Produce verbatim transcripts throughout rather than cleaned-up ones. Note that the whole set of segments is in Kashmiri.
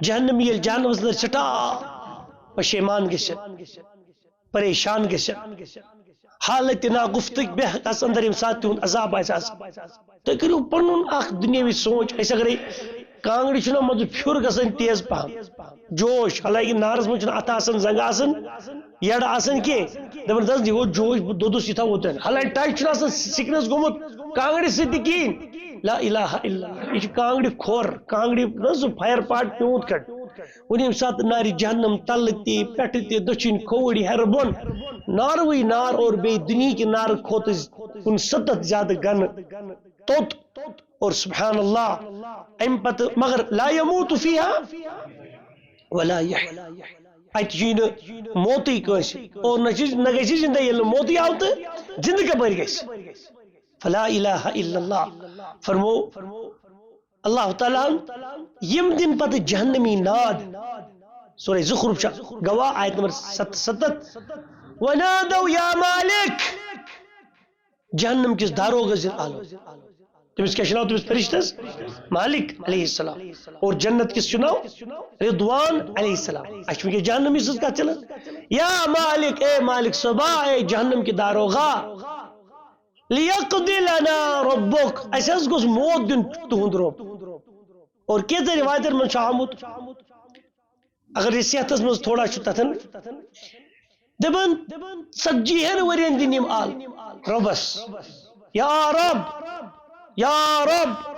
جہنمی ییٚلہِ جہنمس اندر سٹھا پشیمان گژھن، پریشان گژھن، حالت ناگفتگی بہس اندر ییٚمہِ ساتہٕ تِہُنٛد عذاب آسہِ آسان۔ تُہۍ کٔرِو پنُن اکھ دُنیاوی سونچ، أسۍ اگرے کانٛگرِ چھُنہ مطلب پھیُر گژھان تیز پہم، جوش، حالانکہ نارس منٛز چھُنہٕ اتھٕ آسان، زنٛگہٕ آسان، یڑٕ آسان کینٛہہ۔ دپان، "دس، یہِ گوٚو جوش، بہٕ دوٚدُس، یہِ تھاوو تۄہہِ۔" حالانکہ ٹچ چھُنہٕ آسان سِکنس گوٚمُت کانٛگرِ سۭتۍ تہِ کِہیٖنۍ۔ لا الہ الا اللہ۔ یہِ چھُ کانٛگرِ کھۄر، کانٛگرِ نہ سُہ فایر پارٹ پیوٗنت کھنٛڈ۔ وۄنۍ ییٚمہِ ساتہٕ نارِ جہنم تلہٕ تہِ، پٮ۪ٹھٕ تہِ، دٔچھِنۍ کھووٕرۍ، ہیرٕ بۄن، ناروٕے نار اور بیٚیہِ دُنہِکہِ نارٕ کھۄتہٕ کُنہِ سَتَتھ زیادٕ گنہٕ توٚت۔ اور سبحان اللہ، اَمہِ پتہٕ مگر لا یموت فیہا ولا یحیا۔ اتہِ چھُے نہٕ موتٕے کٲنٛسہِ، اور نہ چھِ، نہ گژھِ زندہ، ییٚلہِ نہٕ موتٕے آو تہٕ زندٕ کپٲرۍ گژھِ؟ فلا الہ الا اللہ۔ فرمو اللہ تعالیٰ ہن، یِم دِن پتہٕ جہنمی ناد۔ سورہ زخرف چھا گواہ، آیت نمبر ستھ ستتھ، "ونادوا یا مالک"، جہنم کِس داروغس دِن آلو۔ تٔمِس کیٛاہ چھُ ناو؟ تٔمِس فرشتس مالک علیہ السلام۔ اور جنت کِس چھُ ناو رضوان علیہ السلام۔ اَسہِ چھُ وٕنکیٚس جہنمی سٕنٛز کتھ چلان۔ "یا مالک، اے مالک صٲبا، اے جہنم کہِ داروغا، لیقض لنا ربک، اَسہِ حظ گوٚژھ موت دیُن تُہُنٛد رۄب۔" اور کینٛژن روایتن منٛز چھُ آمُت، اگر یہِ صحتس منٛز تھوڑا چھُ تتھن، دپان، "ژتجی ہن ؤرین دِنۍ یِم آل رۄبس، یا رۄب، یا رۄب۔"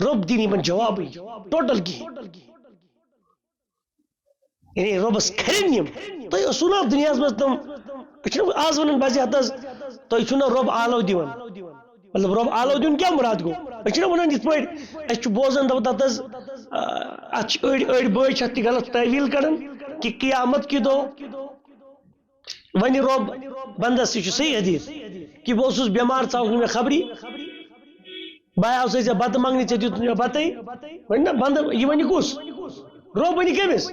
رۄب دِنۍ یِمن جوابٕے ٹوٹل کِہیٖنۍ۔ یعنی رۄبس کھرن یِم۔ تۄہہِ ٲسوٕ نا دُنیاہس منٛز تِم، أسۍ چھِنہ آز ونان بعضی حدس، تۄہہِ چھُو نہ رۄب آلو دِوان۔ مطلب، رۄب آلو دیُن کیٛاہ مُراد گوٚو؟ أسۍ چھِنہ ونان یِتھ پٲٹھۍ، أسۍ چھِ بوزان دپان تتھ حظ، آ، اتھ چھِ أڑۍ، أڑۍ بٲے چھِ اتھ تہِ غلط تعویل کڑان کہِ قیامت کہِ دۄہ ونہِ رۄب بندس، یہِ چھُ صحیح حدیث، کہِ بہٕ اوسُس بٮ۪مار، ژٕ آوُکھ نہٕ مےٚ خبری۔ بہٕ آیاو سَے ژےٚ بَتہٕ منٛگنہِ، ژےٚ دیُت نہٕ مےٚ بَتَے۔ وۄنۍ نہ بَندٕ، یہِ وَنہِ کُس؟ رۄب وَنہِ کٔمِس؟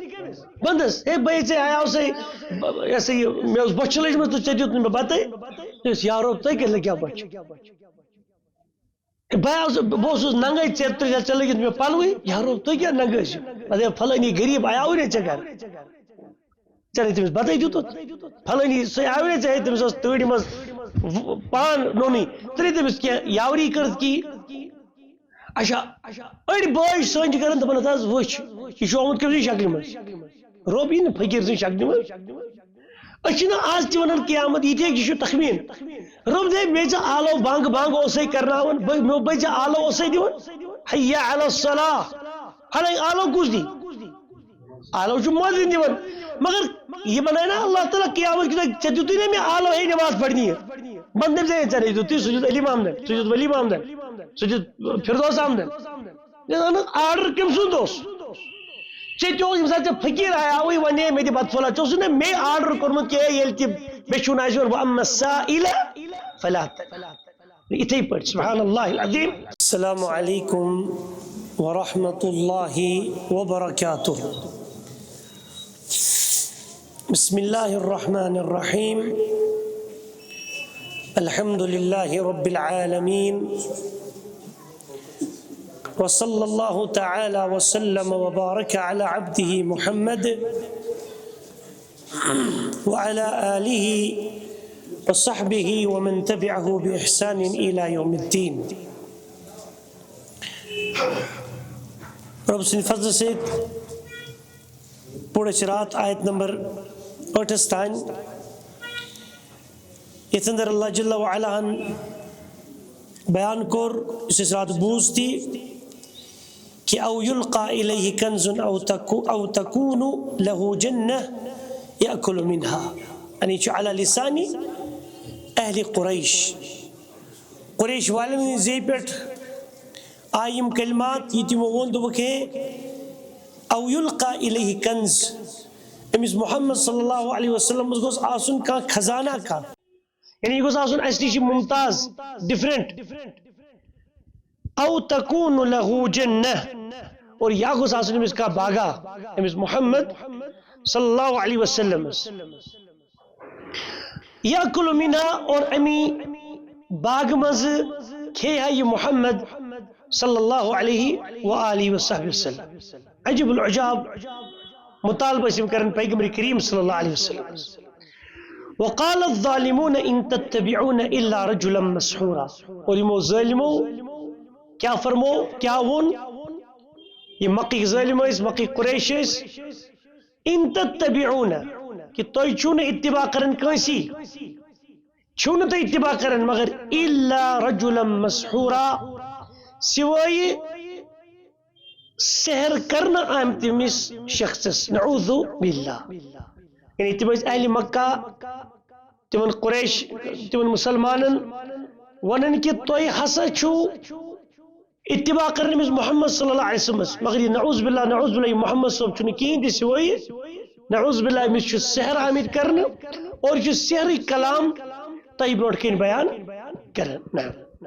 بَندَس۔ ہے بَے، ژےٚ آیاو سَے، یہِ ہسا یہِ، مےٚ ٲس بۄچھِ لٔجمٕژ تہٕ ژےٚ دیُت نہٕ مےٚ بَتَے۔ دوٚپُس، یا رۄب، تۄہہِ کیٛاہ لٔگیٛاو بۄچھِ؟ بہٕ آیاوس، بہٕ اوسُس ننٛگَے، ژےٚ ترٛٲوۍ، ژےٚ لٔگِتھ مےٚ پَلوٕے۔ یا رۄب، تُہۍ کیٛاہ ننٛگہٕ ٲسِو؟ اَدٕ ہے، فلٲنی غریٖب آیاو نا ژےٚ گَرٕ۔ ژےٚ نے تٔمِس بَتَے دیُتُتھ۔ فلٲنی سُہ آوٕے ژےٚ، ہے، تٔمِس ٲس تۭرِ منٛز و-، پان نوٚنُے۔ ترٛٲے تٔمِس کینٛہہ یاوری کٔرٕتھ کی۔ اچھا، أڑۍ بٲے چھِ سٲنۍ چھِ کَران، دَپان، "ہَتہٕ حظ وٕچھ، یہِ چھُ آمُت کٔمۍ سٕنٛزِ شکلہِ منٛز؟" رۄب یی نہٕ فقیٖر سٕنٛزِ شکلہِ منٛز۔ أسۍ چھِنہٕ آز تہِ وَنان قیامت، یہِ تہِ، یہِ چھُ تخمیٖن۔ رۄب دَپہِ، "مےٚ ژےٚ آلو بنٛگ بنٛگ اوسَے کَرناوان، بہٕ، مےٚ بہٕ ژےٚ آلو اوسَے دِوان، حی علی الصلاح۔" حالانکہِ آلو کُس دی؟ آلو چھُ مؤذِن دِوان۔ مگر یہِ بنایہِ نا اللہ تعالیٰ قیامت کہِ دۄہ، "ژےٚ دیُتُے نا مےٚ آلو ہے نماز پرنہِ؟" بندٕ دَپہِ، "ژےٚ نے دیُتُے، سُہ دیُت علی محمدن، سُہ دیُت ولی محمدن، سُہ دیُت فردوس احمدن۔" یہِ زَن آرڈر کٔمۍ سُنٛد اوس؟ ژےٚ تہِ اوس، ییٚمہِ ساتہٕ ژےٚ فقیٖر آیاوٕے ونے، "مےٚ دِ بتہٕ پھوٚلہ"، ژےٚ اوسُے نا مے آرڈر کوٚرمُت کہِ ہے ییٚلہِ تہِ مےٚ چھُنہٕ آسہِ یورٕ، "وَأَمَّا السَّائِلَ فَلَا تَنْهَرْ۔" یِتھَے پٲٹھۍ، سبحان اللہ العظیم۔ السلام علیکم ورحمۃ اللہ وبرکاتہ۔ بسم اللہ الرحمن الرحیم۔ الحمد للہ رب العالمین۔ وصلی اللہ تعالی وسلم وبارک علی عبدہ محمد وعلی آلہ وصحبہ ومن تبعہ بإحسان الی یوم الدین۔ رۄب سٕنٛدِ فضلہٕ سۭتۍ پوٚر اَسہِ راتھ آیت نمبر ٲٹھس تام، یَتھ اندر اللہ جل وعلا ہن بیان کوٚر، یُس اَسہِ راتھ بوٗز تہِ، کہ او یلقی الیہ کنز او تکو-، او تکون لہ جنہ یأکل منہا۔ یعنی چھُ علی لسان اہل قریش۔ قریش والٮ۪ن ہٕنٛدِ زیٚوِ پٮ۪ٹھ آیہِ یِم کلمات، یہِ تِمو ووٚن، دوٚپُکھ، ہے، او یلقی الیہ کنز، أمِس محمد صلی اللہ علیہ وسلمس گوٚژھ آسُن کانٛہہ خزانہ کانٛہہ۔ یعنی یہِ گوٚژھ آسُن اَسہِ نِش ممتاز، ڈفرنٹ۔ او تکون لہ جنہ، اور یا گوٚژھ آسُن أمِس کانٛہہ باغا، أمِس محمد صلی اللہ علیہ وسلمس۔ یأکل منہا، اور اَمی باغہٕ منٛزٕ کھیٚیہِ ہا یہِ محمد صلی اللہ علیہ و آلہ وصحبہ وسلم۔ عجیب العجاب مطالبہٕ ٲسۍ یِم کران پیغمبر کریم صلی اللہ علیہ وسلم۔ وقال الظالمون ان تتبعون الا رجلا مسحورا۔ اور یِمو ظٲلمو کیٛاہ فرمو، کیٛاہ ووٚن؟ یِم مکٕکۍ ظٲلم ٲسۍ، مکٕکۍ قریش ٲسۍ، ان تتبعون، کہِ تُہۍ چھِو نہٕ اتباع کران کٲنٛسی، چھِو نہٕ تُہۍ اتباع کران مگر الا رجلا مسحورا، سوائے سحر کرنہٕ آمتِمِس شخصس، نعوذ باللہ۔ یعنی تِم ٲسۍ اہلِ مکہ، تِمن قریش، تِمن مسلمانن ونان کہِ تُہۍ ہسا چھِو اتباع کران أمِس محمد صلی اللہ علیہ وسلمس، مگر یہِ نعوذ باللہ، نعوذ باللہ، یہِ محمد صٲب چھُنہٕ کِہیٖنۍ تہِ سوائے، نعوذ باللہ، أمِس چھُ سحر آمٕتۍ کرنہٕ اور یہِ چھُ سحرٕکۍ کلام تۄہہِ برونٛٹھ کَنہِ بیان کران۔ نعم۔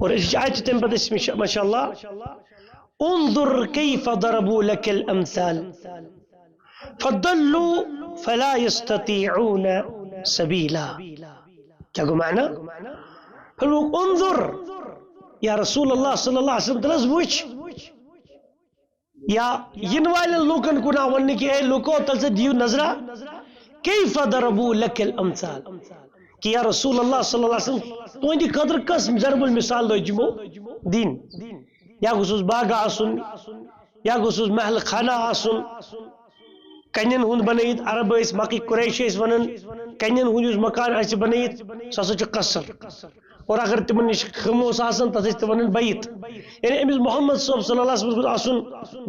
اور أسۍ چھِ آیتہِ تَمہِ پتہٕ أسۍ ماشاء اللہ، انظر کیف ضربوا لک الامثال فضلوا فلا یستطیعون سبیلا۔ کیٛاہ گوٚو معنی؟ فرمووُکھ، انظر، یا رسول اللہ صلی اللہ علیہ وسلم، تَلہٕ حظ وٕچھ، یا یِنہٕ والٮ۪ن لوٗکن کُن آو وننہٕ کہِ، اے لوٗکو، تَلہٕ سا دِیِو نظرا، کیف ضربوا لک الامثال، کہِ یا رسول اللہ صلی اللہ علیہ وسلم، تُہنٛدِ خٲطرٕ کۄس ضرب المثال لٲج یِمو دِنۍ؟ یا گوٚژھُس باغ آسُن، یا گوٚژھُس محل خانہ آسُن، کنٮ۪ن ہُنٛد بنٲیِتھ۔ عرب ٲسۍ، مکٕکۍ قریش ٲسۍ ونان، کنٮ۪ن ہُنٛد یُس مکان آسہِ بنٲیِتھ، سُہ ہسا چھُ قصر۔ اور اگر تِمن نِش خٕم اوس آسان، تتھ ٲسۍ تِم ونان بیت۔ یعنی أمِس محمد صٲب صلی اللہ علیہ وسلم گوٚژھ آسُن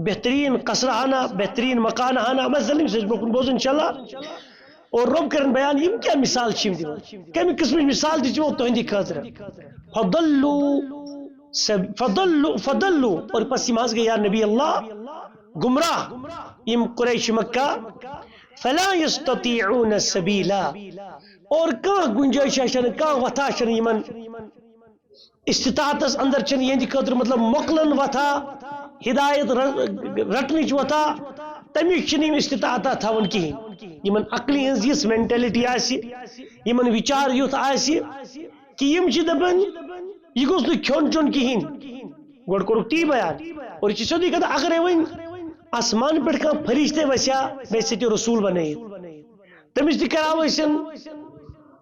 بہتریٖن قصرٕ ہنا، بہتریٖن مکان ہنا۔ مثلاً، یُس أسۍ برونٛہہ کُن بوزو انشاءاللہ۔ اور رۄب کرن بیان، یِم کیٛاہ مثال چھِ یِم دِوان، کمہِ قٕسمٕچ مثال دِژ یِمو تُہنٛدِ خٲطرٕ؟ فضلوا سب-، فضلوا، فضلوا، اور پس یِم حظ گٔے، یا نبی اللہ، گمراہ، یِم قریش مکہ، فلا یستطیعون سبیلا، اور کانٛہہ گنجائش چھنہٕ، کانٛہہ وتھا چھنہٕ یِمن استطاعتس اندر، چھنہٕ یِہنٛدِ خٲطرٕ، مطلب، مۄکلن وتھا، ہدایت ر-، رٹنٕچ وتھا، تمیُک چھنہٕ یِم استطاعتا تھاوان کِہیٖنۍ۔ یِمن عقلہِ ہٕنٛز یِژھ mentality آسہِ، یِمن وچار یُتھ آسہِ کہِ یِم چھِ دپان، یہِ گوٚژھ نہٕ کھیوٚن چیوٚن کِہیٖنۍ۔ گۄڈٕ کوٚرُکھ تی بیان۔ اور یہِ چھِ سیوٚدُے کتھ، اگرے وۄنۍ آسمان پٮ۪ٹھ کانٛہہ فرشتے وسہِ ہا، بیٚیہِ سۭتۍ رسول بنٲیِتھ، تٔمِس تہِ کراو أسۍ،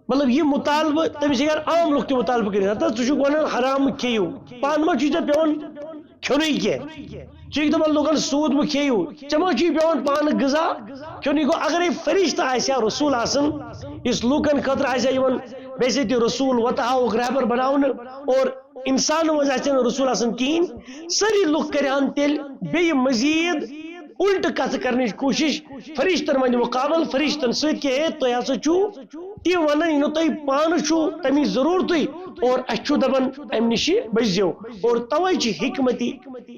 مطلب، یہِ مطالبہٕ، تٔمِس ہیٚکہِ ہا عام لُکھ تہِ مطالبہٕ کٔرِتھ، ہتا ژٕ چھُکھ ونان حرام مہٕ کھیٚیِو، پانہٕ ما چھُے ژےٚ پٮ۪وان کھیوٚنُے کینٛہہ؟ ژٕ چھُکھ دپان لُکن سوٗد مہٕ کھیٚیِو، ژےٚ ما چھُے پٮ۪وان پانہٕ غذا کھیوٚنُے؟ گوٚو، اگرے فرشتہٕ آسہِ ہا، رسول آسن، یُس لوٗکن خٲطرٕ آسہِ ہا یِوان، بیٚیہِ سۭتۍ یہِ رسول وتہٕ ہاوُکھ، رہبر بناونہٕ، اور انسانو منٛز آسہِ ہا نہٕ رسول آسان کِہیٖنۍ، سٲری لُکھ کرِہن تیٚلہِ بیٚیہِ مزید الٹہٕ کتھٕ کرنٕچ کوٗشش، فرشتن ونہِ مقابل، فرشتن سۭتۍ کہِ ہے، تُہۍ ہسا چھِو تہِ ونان، یہِ نہٕ تۄہہِ پانہٕ چھُو تمِچ ضروٗرتٕے، اور اسہِ چھُو دپان امہِ نِش بٔچزیو۔ اور توے چھِ حکمت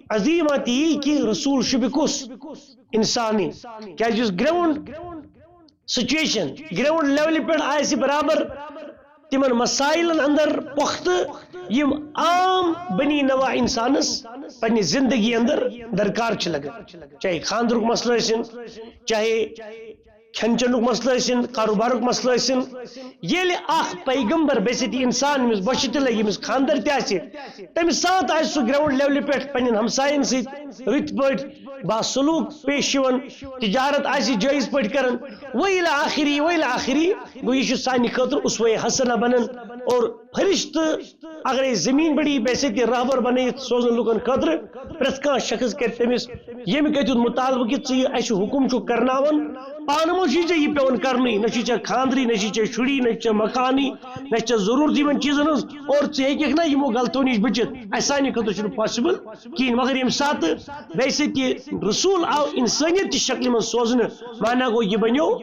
عظیمہ تہِ یی کہِ رسول شوٗبہِ کُس؟ انسانٕے۔ کیازِ یُس ground situation، ground levelہِ پٮ۪ٹھ آسہِ برابر تِمن مسائلن اندر پۄختہٕ، یِم عام بنی نوع انسانس پننہِ زندگی اندر درکار چھِ لگان۔ چاہے خاندرُک مسلہٕ ٲسِن، چاہے کھٮ۪ن چٮ۪نُک مسلہٕ ٲسِن، کاروبارُک مسلہٕ ٲسِن، ییٚلہِ اکھ پیغمبر بیٚیہِ سۭتۍ انسان، ییٚمِس بۄچھِ تہِ لگہِ، ییٚمِس خاندر تہِ آسہِ، تمہِ ساتہٕ آسہِ سُہ ground levelہِ پٮ۪ٹھ پننٮ۪ن ہمساین سۭتۍ رٕتۍ پٲٹھۍ باسلوک پیش یِوان، تجارت آسہِ جٲیز پٲٹھۍ کران، ویلہ آخری، ویلہ آخری۔ گوٚو، یہِ چھُ سانہِ خٲطرٕ اسوہ حسنہ بنان۔ اور فرشتہٕ اگرے زمین پٮ۪ٹھ یی بیٚیہِ سۭتۍ رہبر بنٲیِتھ سوزن لُکن خٲطرٕ، پرٛٮ۪تھ کانٛہہ شخص کرِ تٔمِس ییٚمہِ کتھِ ہُنٛد مطالبہٕ کہِ ژٕ یہِ اسہِ حکم چھُکھ کرناوان، پانہٕ ما چھُے ژےٚ یہِ پٮ۪وان کرنُے، نہ چھُے ژےٚ خاندرٕے، نہ چھُے ژےٚ شُری، نہ چھُے ژےٚ مکانٕے، نہ چھےٚ ضروٗرت یِمن چیٖزن ہٕنٛز، اور ژٕ ہیٚککھ نہ یِمو غلطو نِش بٔچِتھ۔ اسہِ سانہِ خٲطرٕ چھُنہٕ possible کِہیٖنۍ۔ مگر ییٚمہِ ساتہٕ بیٚیہِ سۭتۍ یہِ رسول آو انسٲنیت چہِ شکلہِ منٛز سوزنہٕ، معنہ گوٚو، یہِ بنیو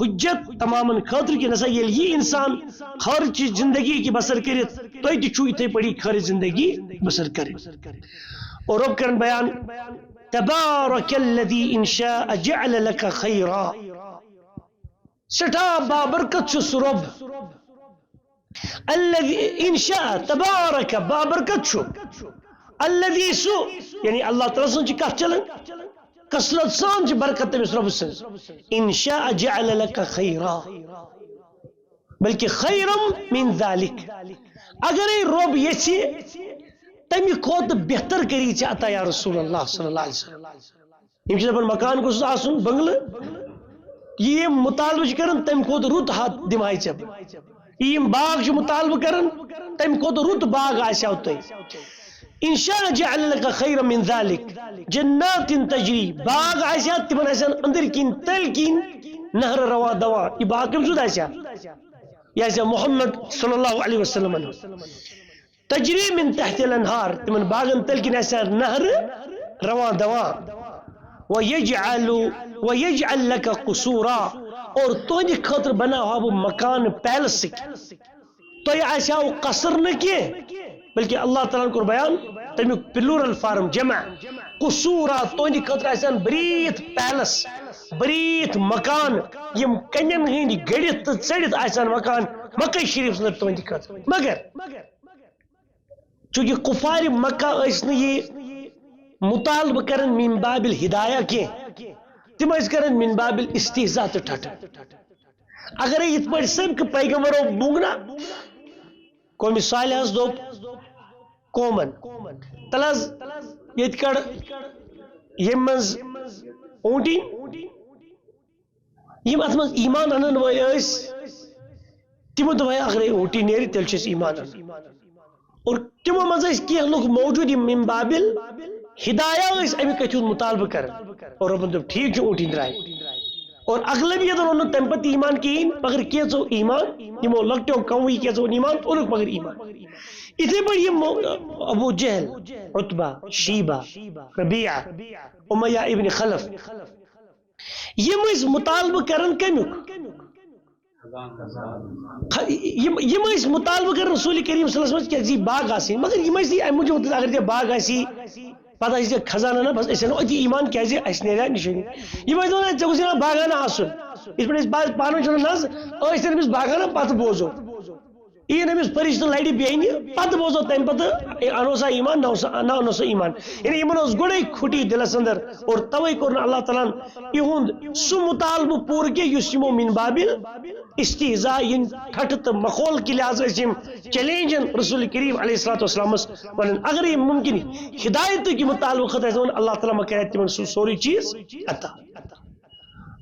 حجت تمامن خٲطرٕ کہِ نسا ییٚلہِ یہِ انسان خارجی زندگی ہیٚکہِ بسر کٔرِتھ، تۄہہِ تہِ چھُو یِتھے پٲٹھۍ خارج زندگی بسر کرٕنۍ۔ اور رۄب کرن بیان، تبارک الذی ان شاء جعل لک خیرا۔ سٹھا بابرکت چھُ سُہ رۄب۔ الذی ان شاء، تبارک، بابرکت چھُ۔ الذی، سُہ، یعنی اللہ تعالیٰ سٕنٛز چھِ کتھ چلان، کثرت سان چھِ برکت تٔمِس رۄبہٕ سٕنٛز۔ ان شاء جعل لک خیرا، بلکہ خیرم من ذالک۔ اگرے رۄب یژھِ، تمہِ کھۄتہٕ بہتر کٔری ژےٚ عطا یا رسول اللہ صلی اللہ علیہ وسلم۔ یِم چھِ دَپان مکان گوٚژھُس آسُن، بنگلہٕ۔ یہِ یِم مطالبہٕ چھِ کران، تمہِ کھۄتہٕ رُت ہتھ دِمہٕ ہاے ژےٚ بہٕ۔ یہِ یِم باغ چھِ مطالبہٕ کران، تمہِ کھۄتہٕ رُت باغ آسہِ ہا تۄہہِ۔ ان شاء جعل لك خيرا من ذلك جنات تجري، باغ آسہِ ہا، تِمن آسہِ ہن أنٛدٕرۍ کِنۍ تٔلۍ کِنۍ نہرٕ رواں دواں۔ یہِ باغ کٔمۍ سُنٛد آسہِ ہا؟ یہِ آسہِ ہا محمد صلی اللہ علیہ وسلمن ہُنٛد۔ تجري من تحت الانهار، تِمن باغن تٔلۍ کِنۍ آسہِ ہا نہرٕ رواں دواں۔ ويجعل ويجعل لك قصورا، اور تُہنٛدِ خٲطرٕ بناوہا بہٕ مکان پیلسٕکۍ۔ تۄہہِ آسہِ ہاو قصر نہٕ کینٛہہ، بلکہِ اللہ تعالیٰ ہن کوٚر بیان تمیُک plural form، جمع۔ قصورا، تُہنٛدِ خٲطرٕ آسن بریٖتھ پیلس، بریٖتھ مکان، یِم کنٮ۪ن ہٕنٛدۍ گٔڑِتھ تہٕ ژٔڑِتھ آسن مکان مکہ شریفس اندر تُہنٛدِ خٲطرٕ۔ مگر چونکہ کفار مکہ ٲسۍ نہٕ یہِ مطالبہٕ کران من باب الہدایہ کینٛہہ، تِم ٲسۍ کران من باب الاستہزاء تہٕ ٹھٹھٕ۔ اگرے یِتھ پٲٹھۍ سٲبقہٕ پیغمبرو مونٛگ نا، قومِ صالحس دوٚپ قومن، تَلہٕ حظ ییٚتہِ کڑ ییٚمہِ منٛز اوٗنٹِنۍ، یِم اتھ منٛز ایمان انن وٲلۍ ٲسۍ، تِمو دوٚپ، "ہے، اگرے اوٗنٹی نیرِ، تیٚلہِ چھِ أسۍ ایمان انان۔" اور تِمو منٛز ٲسۍ کینٛہہ لُکھ موجود، یِم من باب الہدایہ ٲسۍ امہِ کتھِ ہُنٛد مطالبہٕ کران۔ اور رۄبن دوٚپ، "ٹھیٖک چھُ، اوٗنٹی درٛاے۔" اور اغلبیتن اوٚن نہٕ تمہِ پتہٕ ایمان کِہیٖنۍ، مگر کینٛژو ایمان، یِمو لۄکٹیو کموٕے کینٛژو اوٚن ایمان، تہٕ اوٚنُکھ مگر ایمان۔ یِتھے پٲٹھۍ یِم مو-، ابو جہل، عتبہ، شیبہ، ربیعہ، امیہ ابن خلف، یِم ٲسۍ مطالبہٕ کران کمیُک؟ خ-، یِم، یِم ٲسۍ مطالبہٕ کران رسول کریم صلی اللہ علیہ وسلم کیٛازِ یہِ باغ آسٕنۍ، مگر یِم ٲسۍ یہِ اَمہِ موٗجوٗب ووٚتھمٕتۍ، اگر ژےٚ باغ آسی، پتہٕ آسی ژےٚ خزانہٕ نہ، بس أسۍ اَنو أتی ایمان، کیٛازِ اَسہِ نیرِ ہا نِشٲنی۔ یِم ٲسۍ دَپان، "ژےٚ گوٚژھ یہِ باغانہ آسُن۔" یِتھ پٲٹھۍ أسۍ پانہٕ، پانہٕ ؤنۍ چھِ وَنان، "نہ حظ، أسۍ تہِ أمِس باغانہ، پتہٕ بوزو۔" یِیِن أمِس فرشتہٕ لَرِ بیٚہنہِ، پتہٕ بوزو تَمہِ پتہٕ، اے، اَنو سا ایمان، نہ اوس، نہ اَنو سا ایمان۔ یعنی یِمن اوس گۄڈَے کھُٹی دِلس اندر، اور توے کوٚر نہٕ اللہ تعالیٰ ہن یِہُنٛد سُہ مطالبہٕ پوٗرٕ کینٛہہ یُس یِمو من بابل استہزاء، یِم ٹھٹھٕ تہٕ مخول کہِ لحاظہٕ ٲسۍ یِم چیلنجن رسول کریم علیہ الصلوۃ والسلامس ونان۔ اگر یِم ممکن ہدایتٕکۍ مطالبہٕ خٲطرٕ ٲسۍ وَنان، اللہ تعالیٰ ما کرِ تِمن سُہ سورُے چیٖز عطا۔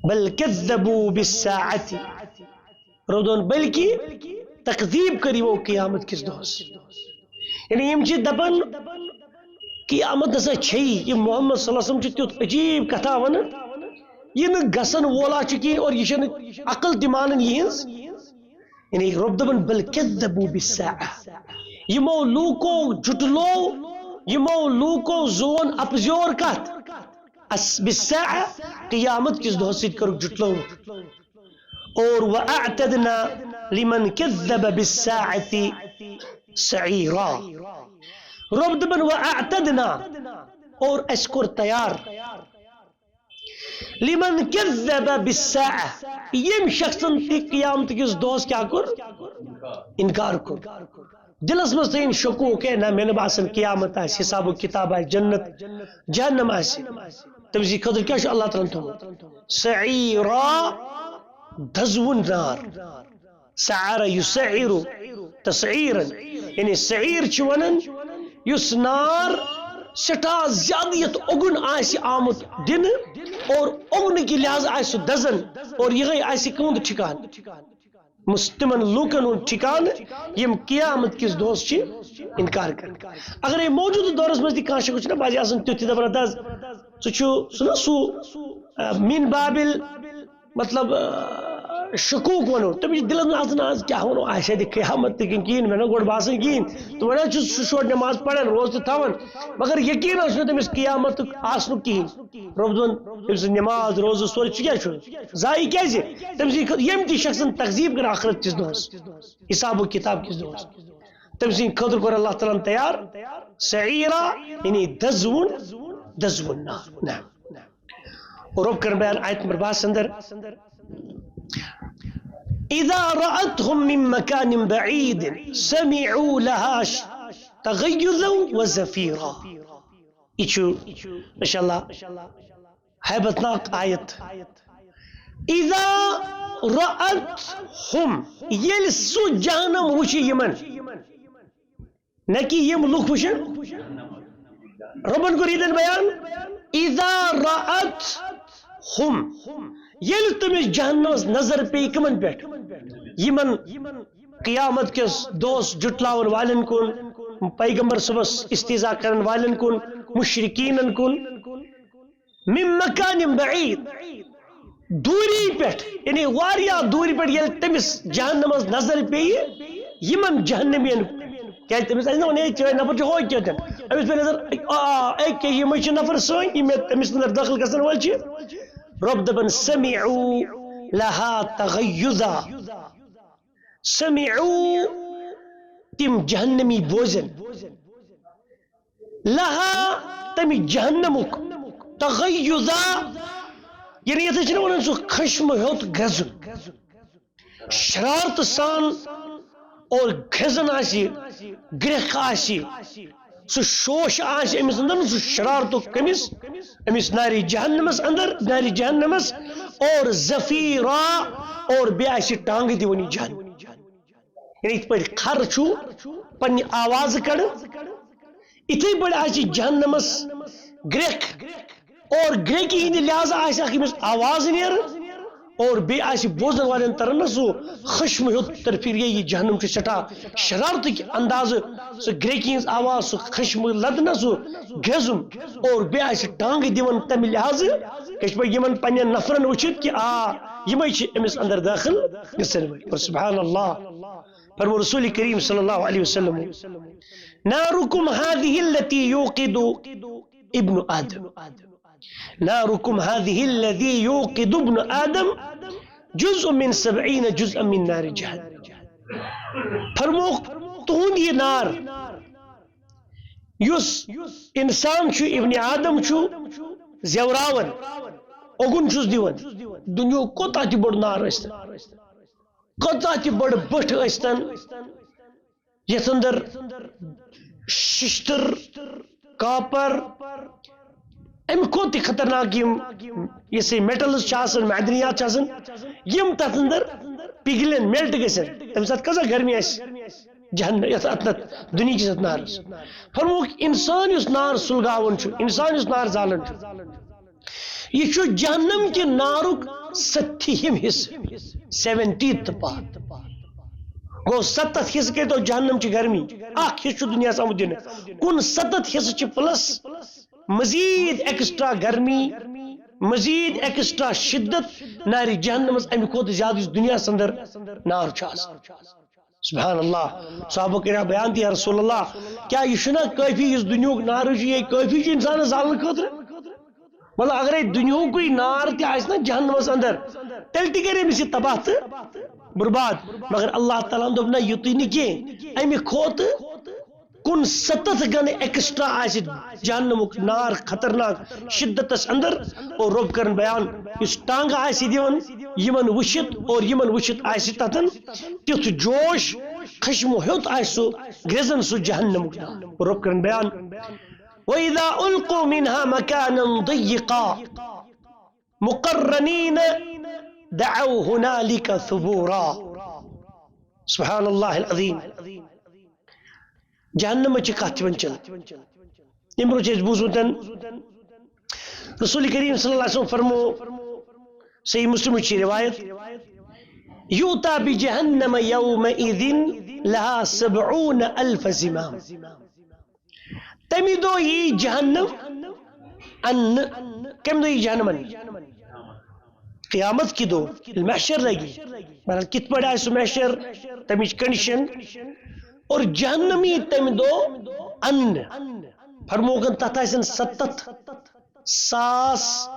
بل کذبوا بالساعة۔ رب دپان، بلکہ تکذیب کٔر یِمو قیامت کِس دۄہس۔ یعنی یِم چھِ دپان، قیامت نسا چھیی۔ یہِ محمد صلی اللہ علیہ وسلم چھُ تیُتھ عجیٖب کتھا ونان، یہِ نہٕ گژھن وولا چھُ کِہیٖنۍ اور یہِ چھَنہٕ عقل تہِ مانان یِہٕنٛز۔ یعنی رب دپان، بل کذبوا بالساعة۔ یِمو لوٗکو جُٹلو، یِمو لوٗکو زون اپزیور کتھ؟ اس بالساعة، قیامت کِس دۄہس سۭتۍ کٔرٕکھ جُٹلٲومٕژ۔ اور وَأَعْتَدْنَا لِمَنْ كَذَّبَ بِالسَّاعَةِ سَعِيرًا۔ رب دپان، وَأَعْتَدْنَا، اور اسہِ کوٚر تیار، لِمَنْ كَذَّبَ بِالسَّاعَةِ، ییٚمۍ شخصن تہِ قیامت کِس دۄہس کیٛاہ کوٚر؟ انکار کوٚر۔ دلس منٛز تھٲیِن شکوک، ہے نہ، مےٚ نہٕ باسان قیامت آسہِ، حساب و کتاب آسہِ، جنت جہنم آسہِ۔ تٔمۍ سٕنٛدِ خٲطرٕ کیٛاہ چھُ اللہ تعالیٰ ہن تھوٚومُت؟ سعیرا، دزوُن نار۔ سعر یسعر تسعیرا، یعنی سعیر چھِ ونان یُس نار سٮ۪ٹھاہ زیادٕ یتھ اوٚگُن آسہِ آمُت دِنہٕ، اور اوٚگنہٕ کہِ لحاظہٕ آسہِ سُہ دزان، اور یِہوٚے آسہِ کٕہُنٛد ٹھِکانہٕ۔ مس-، تِمن لوٗکن ہُنٛد ٹھِکانہٕ یِم قیامت کِس دۄہس چھِ انکار کران۔ اگرے موجودٕ دورس منٛز تہِ کانٛہہ شخص چھُنہ بعضے آسان تیُتھ تہِ دپان، "ہتہٕ حظ، ژٕ چھُ، سُہ نہ سُہ، آ، من بابل، مطلب، آ، شکوک ونو، تٔمِس چھِ دِلس منٛز آسان، آز کیٛاہ ونو، آسہِ ہا تہِ قیامت تہِ کِنہٕ کِہیٖنۍ، مےٚ نہ گۄڈٕ باسان کِہیٖنۍ۔" تہٕ وۄنۍ حظ چھُ سُہ شوڑ نٮ۪ماز پران، روزٕ تہِ تھاوان، مگر یقیٖن اوس نہٕ تٔمِس قیامتُک آسنُک کِہیٖنۍ۔ رۄب دِوان، تٔمۍ سٕنٛز نٮ۪ماز، روزٕ، سورُے، سُہ کیٛاہ چھُ؟ ضایع کیٛازِ؟ تٔمۍ سٕنٛدِ خٲطرٕ، ییٚمۍ تہِ شخصن تکذیٖب کٔر آخرت کِس دۄہس، حساب و کتاب کِس دۄہس، تٔمۍ سٕنٛدِ خٲطرٕ کوٚر اللہ تعالیٰ ہن تیار سعیرا، یعنی دزوُن، دزوُن نار۔ نہ۔ رۄب کٔر بیان آیت نمبر باہس اندر، اذا رأتهم من مكان بعيد سمعوا لها تغيظا وزفيرا۔ یہِ چھُ، ماشاء اللہ، ہیبت ناک آیت۔ اذا رأتهم، ییٚلہِ سُہ جہنم وٕچھِ یِمن، نہ کہ یِم لُکھ وٕچھن۔ رۄبن کوٚر ییٚتٮ۪ن بیان، اذا رأت ہم، ییٚلہِ تٔمِس جہنمس نظر پیٚیہِ کٕمن پٮ۪ٹھ؟ یِمن قیامت کِس دۄہس جُٹلاون والٮ۪ن کُن، پیغمبر صٲبس استہزا کرن والٮ۪ن کُن، مشرکینن کُن۔ من مکان بعید، دوٗری پٮ۪ٹھ، یعنی واریاہ دوٗرِ پٮ۪ٹھ ییٚلہِ تٔمِس جہنمس نظر پیٚیہِ، یِمن جہنمین، کیازِ تٔمِس آسہِ نہ وَنان، "ہے، چٲنۍ نفر چھِ ہۄ کیٛاہ تہِ؟" أمِس پیٚیہِ نظر، "آ، آ، أکے یِمے چھِ نفر سٲنۍ، یِم مےٚ أمِس اندر دٲخل گژھن وٲلۍ چھِ۔" رۄب دپان، سمعوا لها تغیظا۔ سمعوا، تِم جہنمی بوزن۔ لہا، تمہِ جہنمُک، تغیظا، یعنی یتھ چھِنہٕ ونان سُہ خشمہٕ ہیوٚت گرٛزُن، شرارتہٕ سان اور کھٮ۪زن آسہِ، گرٛٮ۪کھ آسہِ، سُہ شوش آسہِ أمِس اندر، سُہ شرارتُک کٔمِس؟ أمِس نارِ جہنمس اندر، نارِ جہنمس، اور زفیرا، اور بیٚیہِ آسہِ ٹانگہٕ دِوان یہِ جہنم۔ یعنی یِتھ پٲٹھۍ کھر چھُ پننہِ آوازٕ کڑان، یِتھے پٲٹھۍ آسہِ جہنمس گرٛٮ۪کھ، اور گرٛٮ۪کہِ ہٕنٛدِ لحاظہٕ آسہِ اکھ أمِس آواز نیران، اور بیٚیہِ آسہِ بوزن والٮ۪ن تران نہ سُہ خشمہٕ ہیوٚت ترفیٖر، یہِ جہنم چھُ سٮ۪ٹھاہ شرارتٕکۍ اندازٕ سُہ گرٛٮ۪کہِ ہٕنٛز آواز، سُہ خشمہٕ لدنہ سُہ گرٛٮ۪زُن، اور بیٚیہِ آسہِ ٹانگہٕ دِوان تمہِ لحاظہٕ کہِ یِمن پننٮ۪ن نفرن وٕچھِتھ کہِ آ، یِمے چھِ أمِس اندر دٲخل گژھن وٲلۍ۔ اور سبحان اللہ، فرمو رسول کریم صلی اللہ علیہ وسلم، نارکم هذه التي يوقد ابن آدم۔ نارکم هذه الذي يوقد ابن آدم جزء من سبعين جزءا من نار جهنم۔ فرموک، تُہُنٛد یہِ نار، یُس انسان چھُ، ابن آدم چھُ زیوراوان، اوگُن چھُس دِوان، دُنیاہُک کوتاہ تہِ بوٚڑ نار ٲسۍتن، کۭژاہ تہِ بٔڑ بٔٹھ ٲسۍتن، یتھ اندر ششتر، کاپر، امہِ کھۄتہٕ تہِ خطرناک یِم، یہِ سا metals چھِ آسان، معدنیات چھِ آسان، یِم تتھ اندر پگلن، melt گژھن، تمہِ ساتہٕ کۭژاہ گرمی آسہِ جہنم، یتھ، اتھ، اتھ دُنیہکِس اتھ نارس۔ فرمووُکھ، انسان یُس نار سلگاوان چھُ، انسان یُس نار زالان چھُ، یہِ چھُ جہنم کہِ نارُک ستتھِم حصہٕ، seventieth part۔ گوٚو، ستتھ حصہٕ کٔرۍتو جہنم چہِ گرمی، اکھ حصہٕ چھُ دُنیاہس آمُت دِنہٕ۔ کُن ستتھ حصہٕ چھِ plus مزید extra گرمی، مزید extra شدت نارِ جہنمس، امہِ کھۄتہٕ زیادٕ یُس دُنیاہس اندر نار چھُ آسان۔ سبحان اللہ۔ صحابہ کرام بیان تہِ، یا رسول اللہ، کیا یہِ چھُنہ کٲفی، یُس دُنیہُک نار چھُ، یہِ کٲفی چھُ انسانس زالنہٕ خٲطرٕ؟ مطلب، اگرے دُنیہُکُے نار تہِ آسہِ نہ جہنمس اندر، تیٚلہِ تہِ کرِ أمِس یہِ تباہ تہٕ برباد۔ مگر اللہ تعالیٰ ہن دوٚپ، نہ، یُتُے نہٕ کینٛہہ، امہِ کھۄتہٕ کُن ستتھ گنہٕ extra آسہِ جہنمُک نار خطرناک شدتس اندر۔ اور رۄب کرن بیان، یُس ٹانگہٕ آسہِ دِوان یِمن وٕچھِتھ، اور یِمن وٕچھِتھ آسہِ تتھن تیُتھ جوش، خشمہٕ ہیوٚت آسہِ سُہ گرٛزن سُہ جہنمُک نار۔ رۄب کرن بیان، وَإِذَا أُلْقُوا مِنْهَا مَكَانًا ضَيِّقًا مُقَرَّنِينَ دَعَوْا هُنَالِكَ ثُبُورًا۔ سبحان اللہ العظیم۔ جہنمٕچ چھِ کتھ یِوان چلان۔ تمہِ برونٛہہ چھِ أسۍ بوٗزمُت رسول کریم صلی اللہ علیہ وسلم فرمو، صحیح مسلمٕچ چھِ روایت، یؤتى بجهنم يومئذ لها سبعون ألف زمام۔ تمہِ دۄہ یی جہنم اننہٕ۔ کمہِ دۄہ یی جہنم اننہٕ؟ قیامت کہِ دۄہ، ییٚلہِ محشر لگہِ۔ مطلب، کِتھ پٲٹھۍ آسہِ سُہ محشر، تمِچ condition۔ اور جہنم یی تمہِ دۄہ اننہٕ۔ فرموکھن، تتھ آسن ستتھ ساس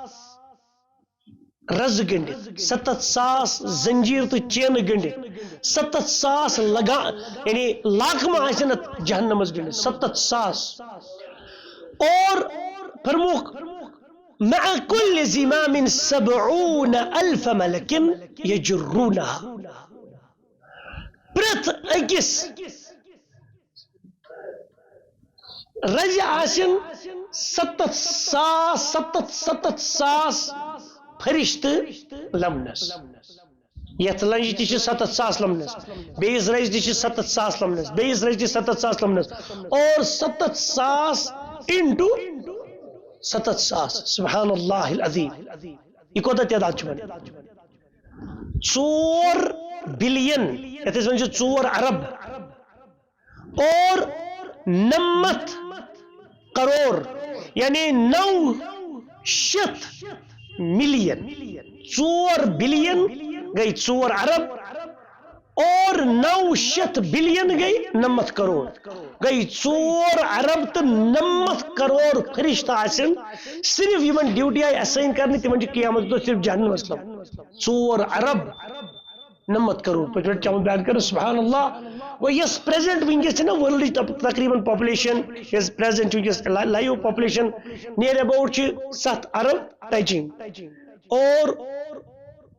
رزٕ گٔنڈِتھ، ستتھ ساس زنجیر تہٕ چینہٕ گٔنڈِتھ، ستتھ ساس لگا-، یعنی لاکمہٕ آسن اتھ جہنمس گٔنڈِتھ، ستتھ ساس۔ اور فرموکھ، مع كل زمام سبعون ألف ملك يجرونها۔ پرٛٮ۪تھ أکِس رزِ آسن ستتھ ساس، ستتھ، ستتھ ساس فرشتہٕ لمنس۔ یتھ لنجہِ تہِ چھِ ستتھ ساس لمنس، بیٚیِس رزِ تہِ چھِ ستتھ ساس لمنس، بیٚیِس رزِ تہِ ستتھ ساس لمنس، اور ستتھ ساس into ستتھ ساس، سبحان اللہ العظیم۔ یہِ کوٗتاہ تعداد چھُ وۄنۍ؟ ژور بلین، یتھ أسۍ وَنان چھِ ژور ارب، اور نمتھ کرور، یعنی نو شیتھ ملین۔ ژور بلین گٔے ژور ارب، اور نو شیتھ بلین گٔے نمتھ کرور۔ گٔے ژور ارب تہٕ نمتھ کرور فرشتہٕ آسن صرف یِمن ڈیوٹی آیہِ اسائن کرنہٕ، تِمن چھِ قیامت دۄہ صرف جہنمس لگان۔ ژور ارب نمتھ کرور۔ پٔتمہِ لٹہِ چاہوں بیان کرو، سبحان اللہ۔ وۄنۍ یۄس پریزنٹ وٕنکیٚس چھِ نا ورلڈٕچ تق-، تقریباً پاپولیشن، یۄس پریزنٹ وٕنکیٚس لا-، لایو پاپولیشن، near about چھِ ستھ ارب touching۔ اور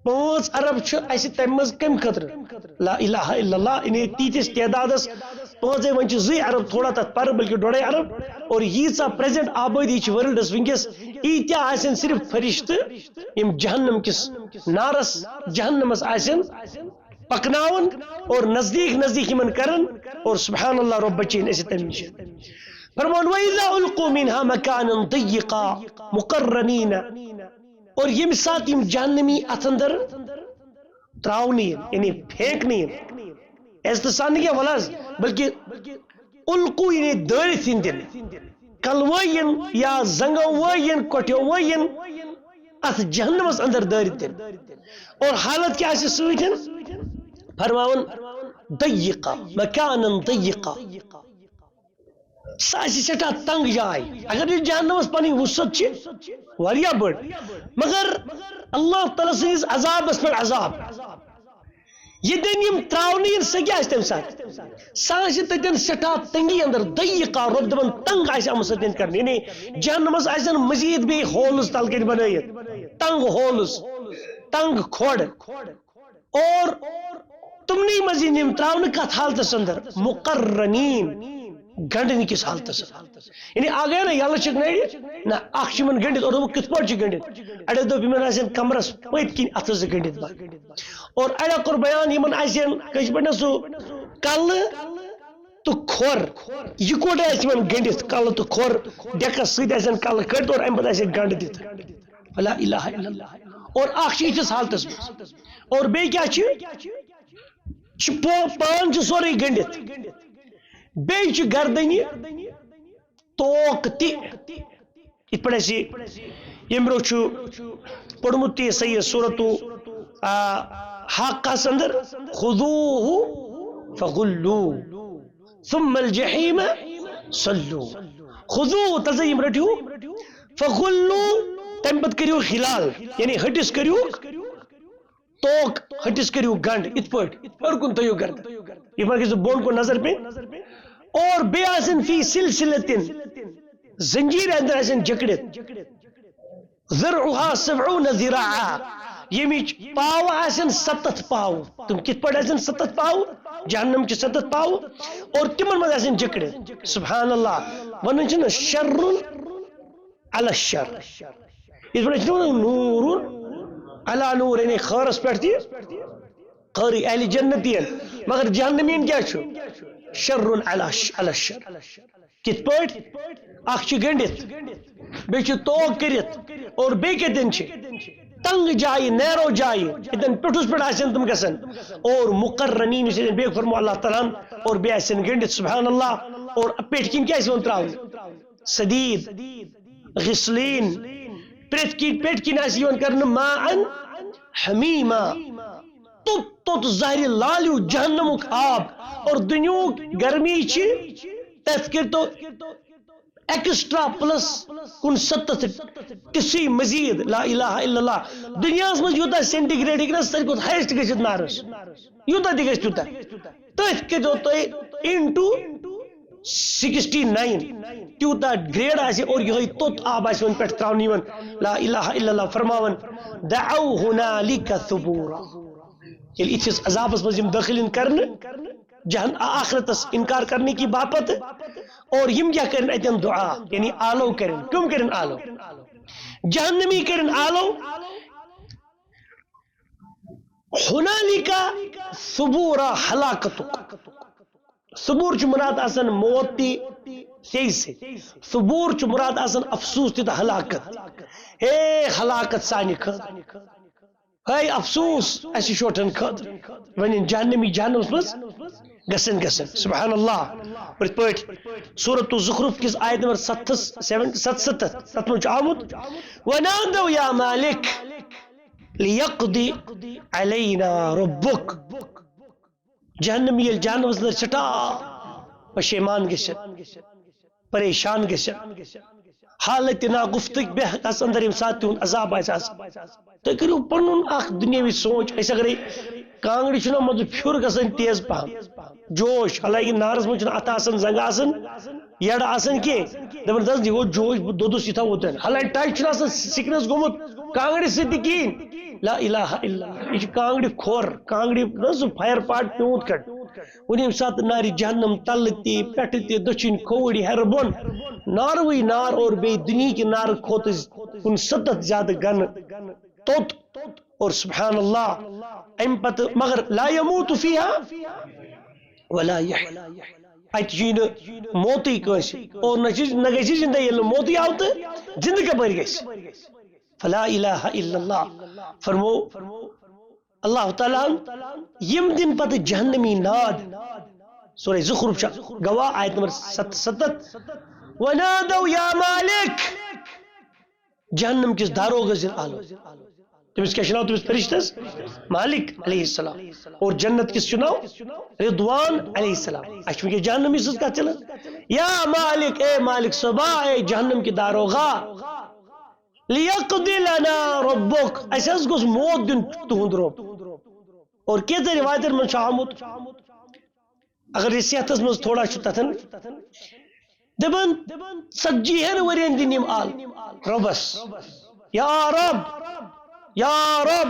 پانٛژھ ارب چھِ اسہِ تمہِ منٛز کمہِ خٲطرٕ؟ لا الہ الا اللہ، یعنی تیٖتِس تعدادس پانٛژے، وۄنۍ چھِ زٕے ارب تھوڑا تتھ پرٕ، بلکہِ ڈۄڈے ارب۔ اور ییٖژاہ پریزنٹ آبٲدی چھِ ورلڈس وٕنکیٚس، ییٖتیٛاہ آسن صرف فرشتہٕ، یِم جہنم کِس نارس، جہنمس آسن پکناوان اور نزدیٖک نزدیٖک یِمن کران، اور سبحان اللہ رب بچٲیِن أسۍ تَمہِ نِش۔ فرمان، وَإِذَا أُلْقُوا مِنْهَا مَكَانًا ضَيِّقًا مُقَرَّنِينَ، اور ییٚمہِ ساتہٕ یِم جہنمی اتھ اندر تراونہٕ یِن، یعنی پھینکنہٕ یِن، عزتہٕ سان نہٕ کینٛہہ، وَلہٕ حظ، بلکہِ القو یعنی دٲرِتھ یِن دِنہٕ، کلوٲے یِن یا زنگو وٲے یِن، کۄٹھیو وٲے یِن، اتھ جہنمس اندر دٲرِتھ دِنہٕ۔ اور حالت کیٛاہ آسہِ سۭتۍ؟ فرماوان، ضیقا، مکانن ضیقا، سۄ آسہِ سٮ۪ٹھاہ تنگ جاے۔ اگر یہِ جہنمس پنٕنۍ وسعت چھِ واریاہ بٔڑ، مگر اللہ تعالیٰ سٕنٛدِس عذابس پٮ۪ٹھ عذاب۔ ییٚتٮ۪ن یِم تراونہٕ یِن، سۄ کیٛاہ آسہِ تَمہِ ساتہٕ؟ سۄ آسہِ تَتٮ۪ن سٮ۪ٹھاہ تنگی اندر، ضیقا، رۄب دَپان تنگ آسہِ آمٕژ تَتٮ۪ن کرنہٕ۔ یعنی جہنمس آسن مزید بیٚیہِ ہولز تَلہٕ کَنۍ بنٲیِتھ، تنگ ہولز، تنگ کھۄڈ۔ اور تِمنٕے منٛز یِن یِم تراونہٕ کتھ حالتس اندر؟ مقرنین، گنڈنہٕ کِس حالتس اندر۔ یعنی اکھ گٔے نا یلہٕ چھِکھ نٔرِتھ، نہ، اکھ چھُ یِمن گٔنڈِتھ، اور دوٚپُکھ کِتھ پٲٹھۍ چھِ گٔنڈِتھ؟ اَڑیو دوٚپ یِمن آسن کمرس پٔتۍ کِنۍ اَتھٕ زٕ گٔنڈِتھ بنٛد۔ اور اَڑیو کوٚر بیان، یِمن آسن کٲشِر پٲٹھۍ نہ سُہ کلہٕ تہٕ کھۄر، یِکوٹے آسہِ یِمن گٔنڈِتھ، کلہٕ تہٕ کھۄر ڈیکس سۭتۍ آسن کلہٕ کٔڑِتھ اور اَمہِ پتہٕ آسہِ گنڈ دِتھ۔ لا الہ الا اللہ۔ اور اکھ چھِ یِتھِس حالتس منٛز، اور بیٚیہِ کیٛاہ چھِ؟ چھِ پو-، پان چھُ سورُے گٔنڈِتھ، بیٚیہِ چھُ گردنہِ توک تہِ۔ یِتھ پٲٹھۍ اَسہِ ییٚمہِ برٛونٛہہ چھُ پوٚرمُت تہِ صحیح سورتُ، آ، حاقس اندر، خذوه فغلوه ثم الجحيم صلوه۔ خذوه، تَلہٕ سا یِم رٔٹِو، فغلوه، تَمہِ پتہٕ کٔرِو غلال، یعنی ۂٹِس کٔرِو توک، ۂٹِس کٔرِو گنڈ، یِتھ پٲٹھۍ ہیوٚر کُن تھٲیِو گردن، یِتھ پٲٹھۍ گژھِ بۄن کُن نظر پیٚنۍ۔ اور بیٚیہِ آسن فی سلسلتن، زنجیٖر اندر آسن جکڑِتھ، ذرعها سبعون ذراعا، ییٚمِچ پاو آسن ستتھ پاو۔ تِم کِتھ پٲٹھۍ آسن ستتھ پاو؟ جہنم چہِ ستتھ پاو، اور تِمن منٛز آسن جکڑِتھ۔ سبحان اللہ، ونان چھِنہ شر علی الشر۔ یِتھ پٲٹھۍ چھِ وَنان نوٗرُن علی نوٗر، یعنی خٲرَس پٮ۪ٹھ تہِ خٲرٕے اہلِ جنتین۔ مگر جہنمین کیٛاہ چھُ؟ شرٌ علی ش-، علی الشر۔ کِتھ پٲٹھۍ؟ اکھ چھِ گٔنڈِتھ، بیٚیہِ چھِ توک کٔرِتھ، اور بیٚیہِ کَتٮ۪ن چھِ؟ تنگ جایہِ، نیرو جایہِ، ییٚتٮ۪ن پیوٚٹھُس پٮ۪ٹھ آسن تِم گژھن۔ اور مقرنین، یُس ییٚتٮ۪ن بیٚیہِ فرمو اللہ تعالیٰ ہن، اور بیٚیہِ آسن گٔنڈِتھ، سبحان اللہ۔ اور پٮ۪ٹھۍ کِنۍ کیٛاہ آسہِ یِوان تراونہٕ؟ سدید، غسلین، پرٛٮ۪تھ کِنۍ، پٮ۪ٹھ کِنۍ آسہِ یِوان کرنہٕ ماءً حمیما، توٚت توٚت زہرِ لال ہیوٗ جہنمُک آب، اور دُنیہُک گرمی چھِ تَتھ کٔرۍتو ایکسٹرا پلس کُنسَتتھ، تِژھٕے مزید، لا الہ الا اللہ۔ دُنیاہَس منٛز یوٗتاہ سینٹی گریڈ ہیٚکہِ نہ ساروی کھۄتہٕ ہایسٹ گٔژھِتھ نارس، یوٗتاہ تہِ گژھِ تیوٗتاہ۔ تٔتھۍ کٔرۍزیو تُہۍ into sixty nine، تیوٗتاہ گریڈ آسہِ اور یِہوٚے توٚت آب آسہِ وۄنۍ پٮ۪ٹھ ترٛاونہٕ یِوان۔ لا الہ الا اللہ فرماوان، دعوا هنالك ثبورا۔ ییٚلہِ یِتھِس عذابس منٛز یِم دٲخل یِن کرنہٕ، جہن-، آخرتس انکار کرنے کی باپتھ، اور یِم کیٛاہ کرن اتٮ۪ن دعا، یعنی آلو کرن۔ کٕم کرن آلو؟ جہنمی کرن آلو۔ ہنالک ثبورا، ہلاکتُک۔ ثبور چھُ مراد آسان موت تہِ، سیٚیہِ سۭتۍ۔ ثبور چھُ مراد آسان افسوس تہِ تہٕ ہلاکت۔ ہے ہلاکت سانہِ خٲطرٕ، ہے افسوس اسہِ شوٹھن خٲطرٕ۔ وۄنۍ یِن جہنمی جہنمس منٛز گژھن گژھن۔ سبحان اللہ۔ اور یِتھ پٲٹھۍ سورۃ الزخرف کِس آیت نمبر ستتھس، سیون، ستستتھ، تتھ منٛز چھُ آمُت، ونادوا یا مالک لیقض علینا ربک۔ جہنمی ییٚلہِ جہنمس اندر سٹھاہ پشیمان گژھن، پریشان گژھن، حالت ناگفتگی بے حقس اندر ییٚمہِ ساتہٕ تِہُنٛد عذاب آسہِ آسان، تُہۍ کٔرِو پنُن اکھ دُنیاوی سونچ۔ أسۍ اگرے کانٛگرِ چھُنہ منٛزٕ پھیُر گژھان تیز پہم، جوش، حالانکہ نارس منٛز چھُنہٕ اتھٕ آسان، زنٛگہٕ آسان، یڑٕ آسان کینٛہہ۔ دپان، "دَس، یہِ گوٚو جوش، بہٕ دوٚدُس یِتھا ووٚتن۔" حالانکہ ٹچ چھُنہٕ آسان سِکنس گوٚمُت کانٛگرِ سۭتۍ تہِ کِہیٖنۍ۔ لا الہ الا اللہ، یہِ چھُ کانٛگرِ کھۄر، کانٛگرِ نہ سُہ فایر پاٹ پیوٗنت کڑ۔ وۄنۍ ییٚمہِ ساتہٕ نارِ جہنم تلہٕ تہِ، پٮ۪ٹھٕ تہِ، دٔچھِنۍ کھووٕرۍ، ہیرٕ بۄن، ناروٕے نار اور بیٚیہِ دُنیہکہِ نارٕ کھۄتہٕ کُنہِ ستتھ زیادٕ گنہٕ توٚت۔ اور سبحان اللہ، امہِ پتہٕ مگر لا یموت فیہا ولا یحیا۔ اتہِ چھُ یہِ نہٕ موتٕے کٲنٛسہِ، اور نہ چھِ، نہ گژھِ زندہ، ییٚلہِ نہٕ موتٕے آو تہٕ زندٕ کپٲرۍ گژھِ؟ فلا الہ الا اللہ۔ فرمو اللہ تعالیٰ ہن، یِم دِن پتہٕ جہنمی ناد۔ سورہ زخرف چھا گواہ، آیت نمبر ستتھ۔ ونادوا یا مالک، جہنم کِس داروغس دِن آلو۔ تٔمِس کیٛاہ چھُ ناو تٔمِس فرشتس؟ مالک علیہ السلام۔ اور جنت کِس چھُ ناو رضوان علیہ السلام۔ اَسہِ چھُ وٕنکیٚس جہنمی سٕنٛز کتھ چلان۔ یا مالک، اے مالک صٲبا، اے جہنم کہِ داروغا، لیقض لنا ربک، اَسہِ حظ گوٚژھ موت دیُن تُہُنٛد رب۔ اور کینٛژن رِوایتن منٛز چھُ آمُت، اگر یہِ صحتس منٛز تھوڑا چھُ تتھن، دپان، ژتجی ہن ؤرین دِن یِم آل رۄبس، یا رۄب، یا رۄب،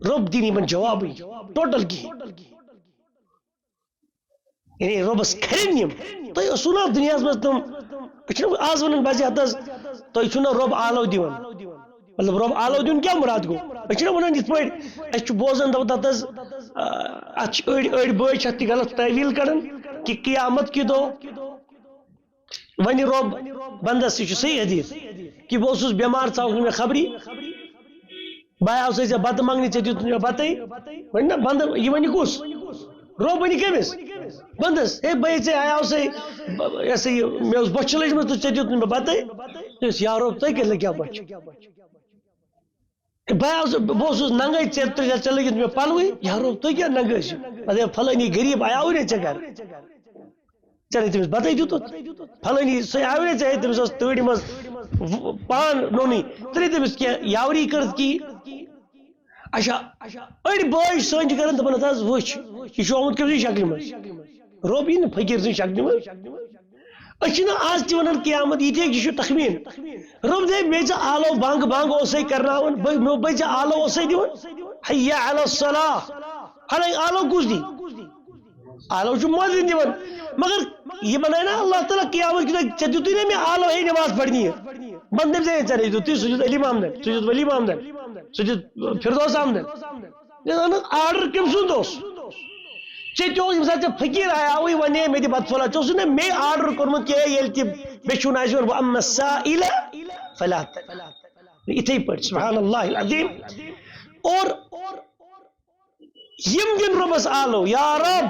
رۄب دِن یِمن جوابٕے ٹوٹل کِہیٖنۍ۔ یعنی رۄبس کھرن یِم۔ تۄہہِ ٲسوٕ نا دُنیاہس منٛز تِم، أسۍ چھِنہٕ آز ونان بس یتھ حظ، تۄہہِ چھُو نا رۄب آلو دِوان۔ مطلب، رۄب آلو دیُن کیٛاہ مُراد گوٚو؟ أسۍ چھِنہ وَنان یِتھ پٲٹھۍ، أسۍ چھِ بوزان، دَپان، تَتھ حظ، آ، اَتھ چھِ أڑۍ، أڑۍ بٲے چھِ اَتھ تہِ غلط تٲویٖل کَڑان کہِ قیامت کہِ دۄہ وَنہِ رۄب بنٛدَس، یہِ چھُ صحیح حدیث، کہِ بہٕ اوسُس بٮ۪مار، ژٕ آوُکھ نہٕ مےٚ خبری، بہٕ آوسَے ژےٚ بَتہٕ منٛگنہِ، ژےٚ دیُت نہٕ مےٚ بَتَے۔ وۄنۍ نہ بنٛدٕ، یہِ وَنہِ کُس؟ رۄب ؤنہِ کٔمِس؟ بنٛدَس۔ ہے، بَے، ژےٚ آیاو سَے، ب-، یہِ ہسا یہِ، مےٚ ٲس بۄچھِ لٔجمٕژ تہٕ ژےٚ دیُت نہٕ مےٚ بَتَے۔ دوٚپُس، یا رۄب، تۄہہِ کیٛاہ لٔگیٛاو بۄچھِ؟ بہٕ آیاوس، بہٕ اوسُس ننٛگَے، ژےٚ ترٛٲوِتھ ژےٚ لٔگِتھ مےٚ پَلوٕے۔ یا رۄب، تُہۍ کیٛاہ ننٛگہٕ ٲسِو؟ مطلب، فلٲنی غریٖب آیاو نہٕ ژےٚ گَرٕ۔ ژےٚ نہٕ تٔمِس بَتَے دیُتُتھ۔ فلٲنی سُہ آو نہٕ ژےٚ، تٔمِس ٲس تۭرِ منٛز و-، پان نوٚنُے۔ ژٕ نہٕ تٔمِس کینٛہہ یاوری کٔرٕتھ کِہیٖنۍ۔ اچھا، أڑۍ بٲے چھِ سٲنۍ چھِ کران، دَپان، "ہَتہٕ حظ وٕچھ، یہِ چھُ آمُت کٔمۍ سٕنٛدِ شکلہِ منٛز؟ رۄب یی نہٕ فقیٖر سٕنٛدِ شکلہِ منٛز؟" أسۍ چھِنہٕ آز تہِ وَنان قیامت، یہِ تہِ، یہِ چھُ تخمیٖن۔ رۄب دَپہِ، "مےٚ ژےٚ آلو بنٛگ بنٛگ اوسَے کرناوان، بہٕ، مےٚ، بہٕ ژےٚ آلو اوسَے دِوان؟" حی علی الصلاح۔ حالانکہ آلو کُس دی؟ آلو چھُ مؤذن دِوان۔ مگر یہِ بنایہِ نا اللہ تعالیٰ قیامت کہِ دۄہ، "ژےٚ دیُتُے نا مےٚ آلو ہے نماز پرنہِ؟" بنٛدٕ دَپہِ، "ژےٚ، ژےٚ نے دیُتُے، سُہ دیُت علی محمدن، سُہ دیُت ولی محمدن، سُہ دیُت فردوس احمدن۔" مےٚ وَنان، آرڈر کٔمۍ سُنٛد اوس؟ ژےٚ تہِ اوس، ییٚمہِ ساتہٕ ژےٚ فقیٖر آیاوٕے وَنے، "مےٚ دِ بَتہٕ پھوٚلہ"، ژےٚ اوسُے نہ مے آرڈر کوٚرمُت کینٛہہ، ییٚلہِ تہِ بیٚچھُن آسہِ یِوان، "وَأَمَّا السَّائِلَ فَلَا تَنْهَرْ۔" یِتھَے پٲٹھۍ، سبحان اللہ العظیم۔ اور یِم دِن رۄبَس آلو، یا رۄب،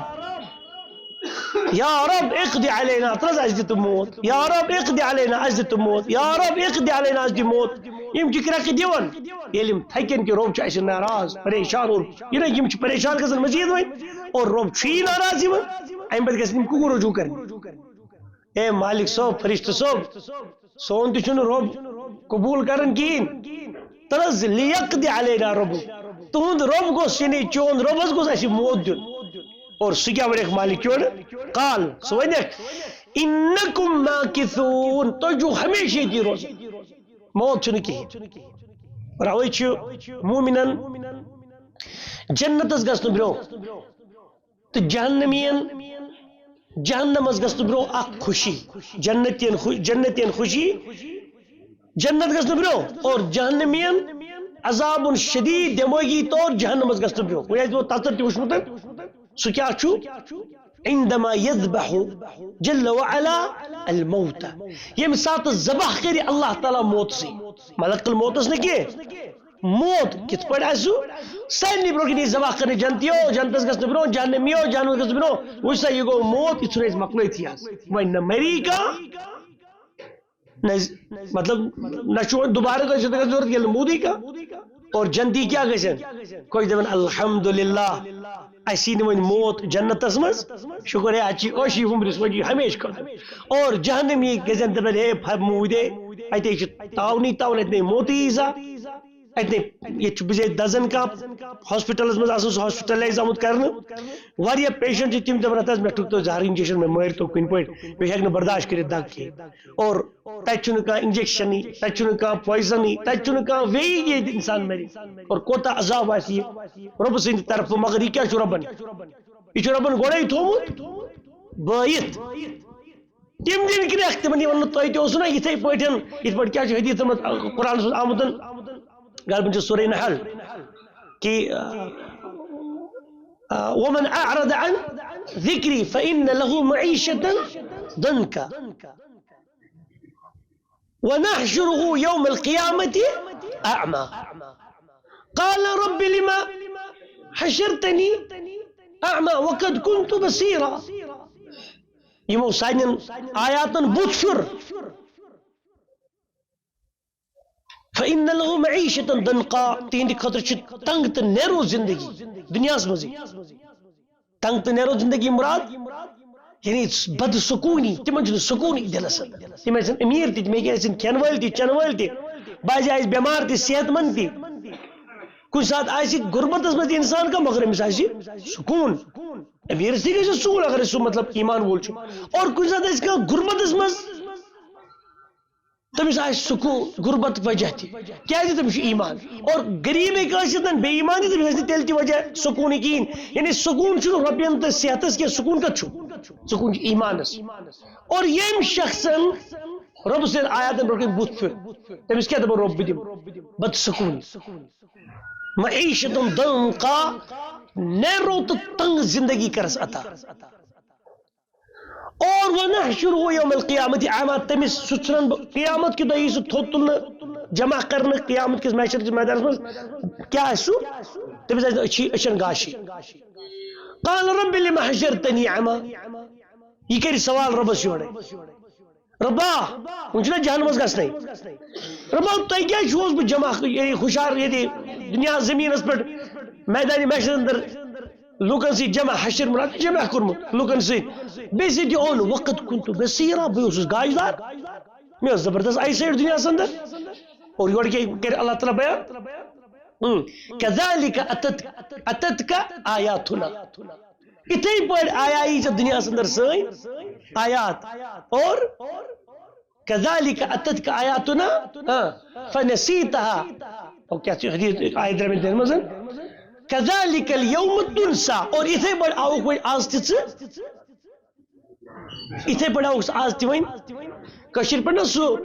یا رۄب، اقضِ علینا، تہٕ حظ اَسہِ دِ تہٕ موت۔ یا رۄب، اقضِ علینا، اَسہِ دِ تہٕ موت۔ یا رۄب، اقضِ علینا، اَسہِ دِ موت۔ یِم چھِ کرٛٮ۪کہٕ دِوان۔ ییٚلہِ یِم تھَکن کہِ رۄب چھُ اَسہِ ناراض، پریشان، اور یہِ نہ، یِم چھِ پریشان گژھان مزیٖد وۄنۍ، اور رۄب چھُیی ناراض یِوان۔ اَمہِ پَتہٕ گژھن یِم کُکُر رجوع کَرٕنۍ۔ اے مالک صٲب، فرشتہٕ صٲب، سون تہِ چھُنہٕ رۄب قبوٗل کران کِہیٖنۍ۔ تہٕ حظ، لیقضِ علینا ربک، تُہُنٛد رۄب گوٚژھ، یعنی چون رۄب حظ گوٚژھ اَسہِ موت دیُن۔ اور سُہ کیٛاہ وَنٮ۪کھ مالک یورٕ؟ قال، سُہ وَنٮ۪کھ، انکم ماکثون، تُہۍ چھِو ہمیشہِ ییٚتی روزان۔ موت چھُنہٕ کِہیٖنۍ۔ اور اَوَے چھُ مومنن جنتس گژھنہٕ برٛونٛہہ تہٕ جہنمین، جہنمس گژھنہٕ برٛونٛہہ اکھ خوشی، جنتین خو-، جنتین خوشی، جنت گژھنہٕ برٛونٛہہ اور جہنمین عذاب شدید دمٲغی طور جہنمس گژھنہٕ برٛونٛہہ۔ وۄنۍ آسہِ تِمو تتر تہِ وٕچھمُت۔ سُہ کیٛاہ چھُ؟ عندما یذبح جل وعلا الموت۔ ییٚمہِ ساتہٕ ذبح کرِ اللہ تعالیٰ موتسٕے، ملک الموتس نہٕ کینٛہہ، موت کِتھ پٲٹھۍ آسہِ سُہ؟ سارنٕے برٛونٛہہ کِنۍ یی ذبح کرنہٕ، جنتیو جنتس گژھنہٕ برٛونٛہہ، جہنمیو جہنمس گژھنہٕ برٛونٛہہ۔ وٕچھ سا، یہِ گوٚو موت، یہِ ژھُن اَسہِ مۄکلٲیتھٕے آز۔ وۄنۍ نہ مری کانٛہہ، نہ، مطلب، نہ چھُ وۄنۍ دُبارٕ کٲنٛسہِ سۭتۍ گژھنٕچ ضروٗرت، ییٚلہِ نہٕ موٗدٕے کانٛہہ۔ اور جنتی کیٛاہ گژھن؟ خۄش دَپن، "الحمدللہ، اَسہِ یی نہٕ وۄنۍ موت جنتس منٛز، شُکر ہے، اَتہِ چھِ عٲشی وُمرِس وۄنۍ ہمیشہِ خٲطرٕ۔" اور جہنمی گژھن دَپن، "ہے، پھہ موٗدے، اَتے چھِ تاونٕے تاوُن، اَتہِ نے موتٕے یی زانٛہہ۔" اَتہِ نے، ییٚتہِ چھُ بِزٲتۍ دَزان کانٛہہ، ہاسپِٹلَس منٛز آسان سُہ ہاسپِٹَلایز آمُت کرنہٕ، واریاہ پیشنٹ چھِ تِم دَپان، "ہَتہٕ حظ، مےٚ ٹھُک تو زہر انجیکشن، مےٚ مٲرۍ تو کُنہِ پٲٹھۍ، مےٚ ہیٚکہِ نہٕ برداش کٔرِتھ دَگ کھیٚتھ۔" اور تَتہِ چھُنہٕ کانٛہہ انجیکشنٕے، تَتہِ چھُنہٕ کانٛہہ پویزنٕے، تَتہِ چھُنہٕ کانٛہہ ویی ییٚتہِ اِنسان مَرِ۔ اور کوٗتاہ عذاب آسہِ یہِ رۄبہٕ سٕنٛدِ طرفہٕ، مگر یہِ کیٛاہ چھُ رۄبَن؟ یہِ چھُ رۄبَن گۄڈَے تھوٚومُت بٲیِتھ۔ تِم دِن کرٛٮ۪کھ، تِمن یِمن نہٕ تۄہہِ تہِ اوسوٕ نا یِتھے پٲٹھۍ، یِتھ پٲٹھۍ کیٛاہ چھُ حدیثس منٛز، قرآنس منٛز آمُت، غالباً چھُ سورہ نحل، کہ، آ، آ، "ومن أعرض عن ذكري فإن له معيشة ضنكا ونحشره يوم القيامة أعمى قال رب لم حشرتني أعمى وقد كنت بصيرا۔" یِمو سانٮ۪ن آیاتن بُتھ پھیُر۔ فإن له معيشة ضنكا، تِہنٛدِ خٲطرٕ چھِ تنگ تہٕ نیرو زندگی دُنیاہس منٛزٕے۔ تنگ تہٕ نیرو زندگی مراد یعنی بدسکوٗنی، تِمن چھُنہٕ سکوٗنٕے دِلس اندر۔ تِم ٲسِن أمیٖر تہِ، تِم ہیٚکہِ ٲسِن کھٮ۪ن وٲلۍ تہِ، چٮ۪ن وٲلۍ تہِ، بعضے آسہِ بٮ۪مار تہِ، صحت مند تہِ۔ کُنہِ ساتہٕ آسہِ غربتس منٛز تہِ انسان کانٛہہ، مگر أمِس آسہِ سکوٗن۔ أمیٖرس تہِ گژھِ سکوٗن اگر سُہ، مطلب، ایمان وول چھُ۔ اور کُنہِ ساتہٕ آسہِ کانٛہہ غربتس منٛز، تٔمِس آسہِ سکوٗن غربت وجہ تہِ، کیٛازِ تٔمِس چھُ ایمان۔ اور غریٖب ہیٚکہِ ٲسِتھ نہٕ بے ایمان تہِ، تٔمِس آسہِ نہٕ تیٚلہِ تہِ وجہ سکوٗنٕے کِہیٖنۍ۔ یعنی سکوٗن چھُنہٕ رۄپین تہٕ صحتس کینٛہہ، سکوٗن کتھ چھُ؟ سکوٗن چھُ ایمانس۔ اور ییٚمۍ شخصن رۄب سٕنٛدٮ۪ن آیاتن برٛونٛہہ کُن بُتھ پھیُر، تٔمِس کیٛاہ دَپو رۄب؟ بہٕ دِمہٕ بدسکوٗنی۔ معیشتن ضنکا، نیرو تہٕ تنگ زندگی کرس عطا۔ اور ونحشره یوم القیامت اعما، تٔمِس سُہ ژھٕنن بہٕ قیامت کہِ دۄہ یی سُہ تھوٚد تُلنہٕ، جمع کرنہٕ قیامت کِس محشر کِس میدانس منٛز۔ کیٛاہ آسہِ سُہ؟ تٔمِس آسہِ أچھی، أچھن گاشی۔ قال رب لم حشرتنی اعما، یہِ کرِ سوال رۄبس یورے، رۄبا، وۄنۍ چھُنہ جہنمس گژھنٕے؟ رۄبا، تۄہہِ کیٛازِ چھُوس بہٕ جمع، یعنی ہُشار ییٚتہِ دُنیا زٔمیٖنس پٮ۪ٹھ میدانِ محشر اندر لوٗکن سۭتۍ جمع، حشر مراد جمع کوٚرمُت لوٗکن سۭتۍ، بیٚیہِ سۭتۍ یہِ اوٚن وقت كنت بصيرا، بہٕ اوسُس گاشدار، مےٚ ٲس زبردست آی سایٹ دُنیاہس اندر۔ اور یورٕ کیٛاہ کرِ اللہ تعالیٰ بیان؟ اۭں۔ كذلك أتت، أتتك آياتنا۔ یِتھے پٲٹھۍ آیا یی ژےٚ دُنیاہس اندر سٲنۍ آیات۔ اور كذلك أتتك آياتنا، ہاں، فنسيتها۔ او کیٛاہ چھُ حدیث آیت درمیان تَمہِ منٛز؟ كذلك اليوم تنسى۔ اور یِتھے پٲٹھۍ آوُکھ وۄنۍ آز تہِ ژٕ، یِتھے پٲٹھۍ آوُکھ ژٕ آز تہِ وۄنۍ۔ کٲشِر پٲٹھۍ نہ سُہ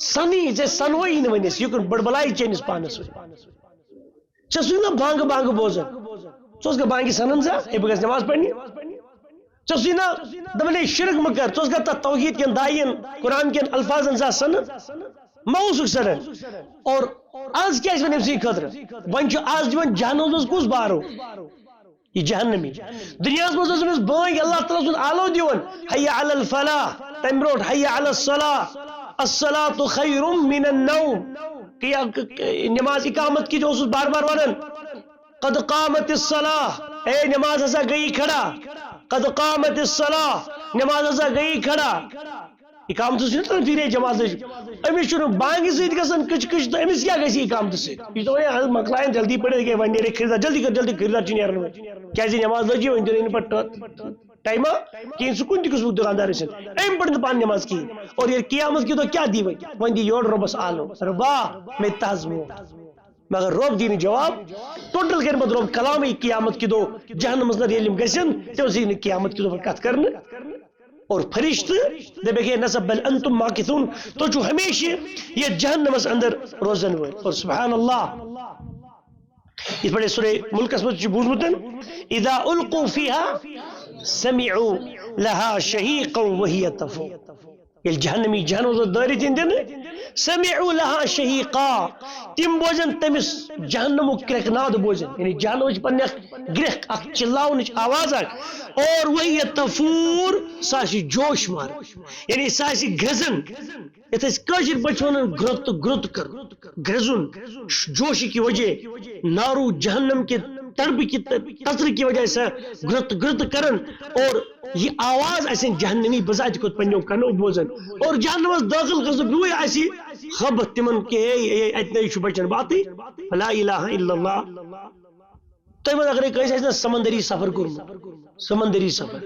سَنٕے، ژےٚ سَنووٕے نہٕ وۄنۍ أسۍ، یہِ کُن بٔڑ بَلاے چٲنِس پانَس وۄنۍ۔ ژےٚ سُے نہ بانٛگہٕ بانٛگہٕ بوزان۔ ژٕ اوسکھا بانٛگہِ سَنان زانٛہہ؟ ہے، بہٕ گژھٕ نٮ۪ماز پَرنہِ۔ ژےٚ اوسُے نہ دَپان، "ہے، شِرک مہٕ کر۔" ژٕ اوسکھا تَتھ توحیٖد کٮ۪ن داعین، قرآن کٮ۪ن الفاظن زانٛہہ سَنان؟ مہ اوسُکھ سَنان۔ اور آز کیٛاہ چھِ وۄنۍ أمۍ سٕنٛدِ خٲطرٕ؟ وۄنۍ چھُ آز دِوان جہنمَس منٛز کُس بارو؟ یہِ جہنمی۔ دُنیاہَس منٛز اوس أمِس بٲنٛگۍ اللہ تعالیٰ سُنٛد آلو دِوان، "حی علی الفلاح"، تَمہِ برونٛٹھ، "حی علی الصلاح"، "الصلاۃ خیر من النوم"۔ قیا-، ک-، ک-، نماز اقامت کِتھ اوسُس بار بار وَنان؟ "قد قامت الصلاة"، اے نماز ہسا گٔیی کھڑا، "قد قامت الصلاة"، نماز ہسا گٔیی کھڑا۔ اقامتس چھُنہٕ تران فِرے جماعتس۔ أمِس چھُنہٕ بانگہِ سۭتۍ گژھان کٕچ کٕچ، تہٕ أمِس کیٛاہ گژھِ اقامتس سۭتۍ؟ یہِ چھُ دَپان، "ہے، حظ، مۄکلایَن جلدی پٔرِتھ، ییٚکیٛاہ وۄنۍ نیرِ خریٖدار، جلدی کر، جلدی خریٖدار چھُ نیران وۄنۍ۔ کیٛازِ نماز لٔجی وۄنۍ دِنہٕ یِنہٕ پَتہٕ ٹٲ-، ٹایما کِہیٖنۍ، سُہ کُنہِ تہِ قٕسمُک دُکاندار ٲسِن، أمۍ پٔر نہٕ پانہٕ نماز کِہیٖنۍ۔" اور ییٚلہِ قیامت کہِ دۄہ کیٛاہ دی وۄنۍ؟ وۄنۍ دی یورٕ رۄبَس آلو، "رۄبا، مےٚ تہِ تہِ حظ موت۔" مگر رۄب دی نہٕ جواب۔ ٹوٹل کرِ پتہٕ رۄب کلامٕے قیامت کہِ دۄہ جہنمس اندر ییٚلہِ یِم گژھن، تیٚلہِ یی نہٕ قیامت کہِ دۄہ پتہٕ کتھ کرنہٕ۔ اور فرشتہٕ دپکھ ہے نسا بل انتم ماکثون، تُہۍ چھِو ہمیشہِ یتھ جہنمس اندر روزن وٲلۍ۔ اور سبحان اللہ، یِتھ پٲٹھۍ سورہ ملکس منٛز چھُ بوٗزمُت، اذا القوا فیہا سمعوا لہا شہیقا وہی تفور۔ ییٚلہِ جہنمی جہنمس منٛز دٲرِتھ یِن دِنہٕ، سمعوا لہا شہیقا، تِم بوزن تٔمِس جہنمُک کرٛٮ۪کہٕ ناد بوزن، یعنی جہنمٕچ پننہِ اکھ گرٛٮ۪کھ، اکھ چلاونٕچ آواز اکھ، اور وہی تفور، سۄ آسہِ جوش ماران، یعنی سۄ آسہِ گرٛٮ۪زن۔ یتھ أسۍ کٲشِر پٲٹھۍ چھِ ونان گرٛوٚت تہٕ گرٛوٚت کرُن، گرٛٮ۪زُن، جوشہِ کہِ وجہ، نارو جہنم کہِ تڑپہٕ کہِ تہ-، تژرٕ کہِ وجہ سۄ گرٛوٚت تہٕ گرٛوٚت کران، اور یہِ آواز آسن جہنمی بذات خود پننیو کنو بوزان، اور جہنمس دٲخل گژھنہٕ برونٛہے آسہِ خبر تِمن کہِ ہے، ہے، اتہِ نَے چھُ بچن باقٕے، لا الہ الا اللہ۔ تۄہہِ منٛز اگرے کٲنٛسہِ آسہِ نہ سمندری سفر کوٚرمُت، سمندری سفر،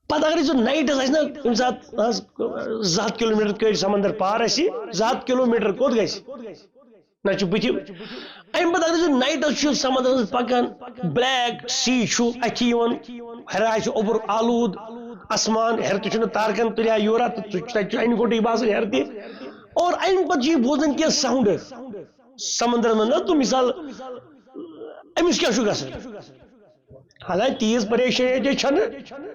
پتہٕ اگرے سُہ نایٹس آسہِ نہ کُنہِ ساتہٕ حظ زٕ ہتھ کلوٗمیٹر کٔرۍ سمندر پار آسہِ، زٕ ہتھ کلوٗمیٹر کوٚت گژھِ؟ نہ چھُ بٕتھِ۔ امہِ پتہٕ اگرے سُہ نایٹس چھُ سمندرس منٛز پکان، بلیک سی چھُ اتھِ یِوان، ہیرٕ آسہِ اوٚبُر آلوٗد آسمان، ہیرٕ تہِ چھُنہٕ تارکن تُلیا یورا تہٕ تُہۍ چھُ تتہِ چھُ انہِ گوٚٹٕے باسان ہیرٕ تہِ۔ اور امہِ پتہٕ چھُ یہِ بوزان کینٛہہ ساؤنڈ سمندرس منٛز، نہ تہٕ مثال أمِس کیٛاہ چھُ گژھان؟ حالانکہ تیٖژ پریشٲنی تہِ چھنہٕ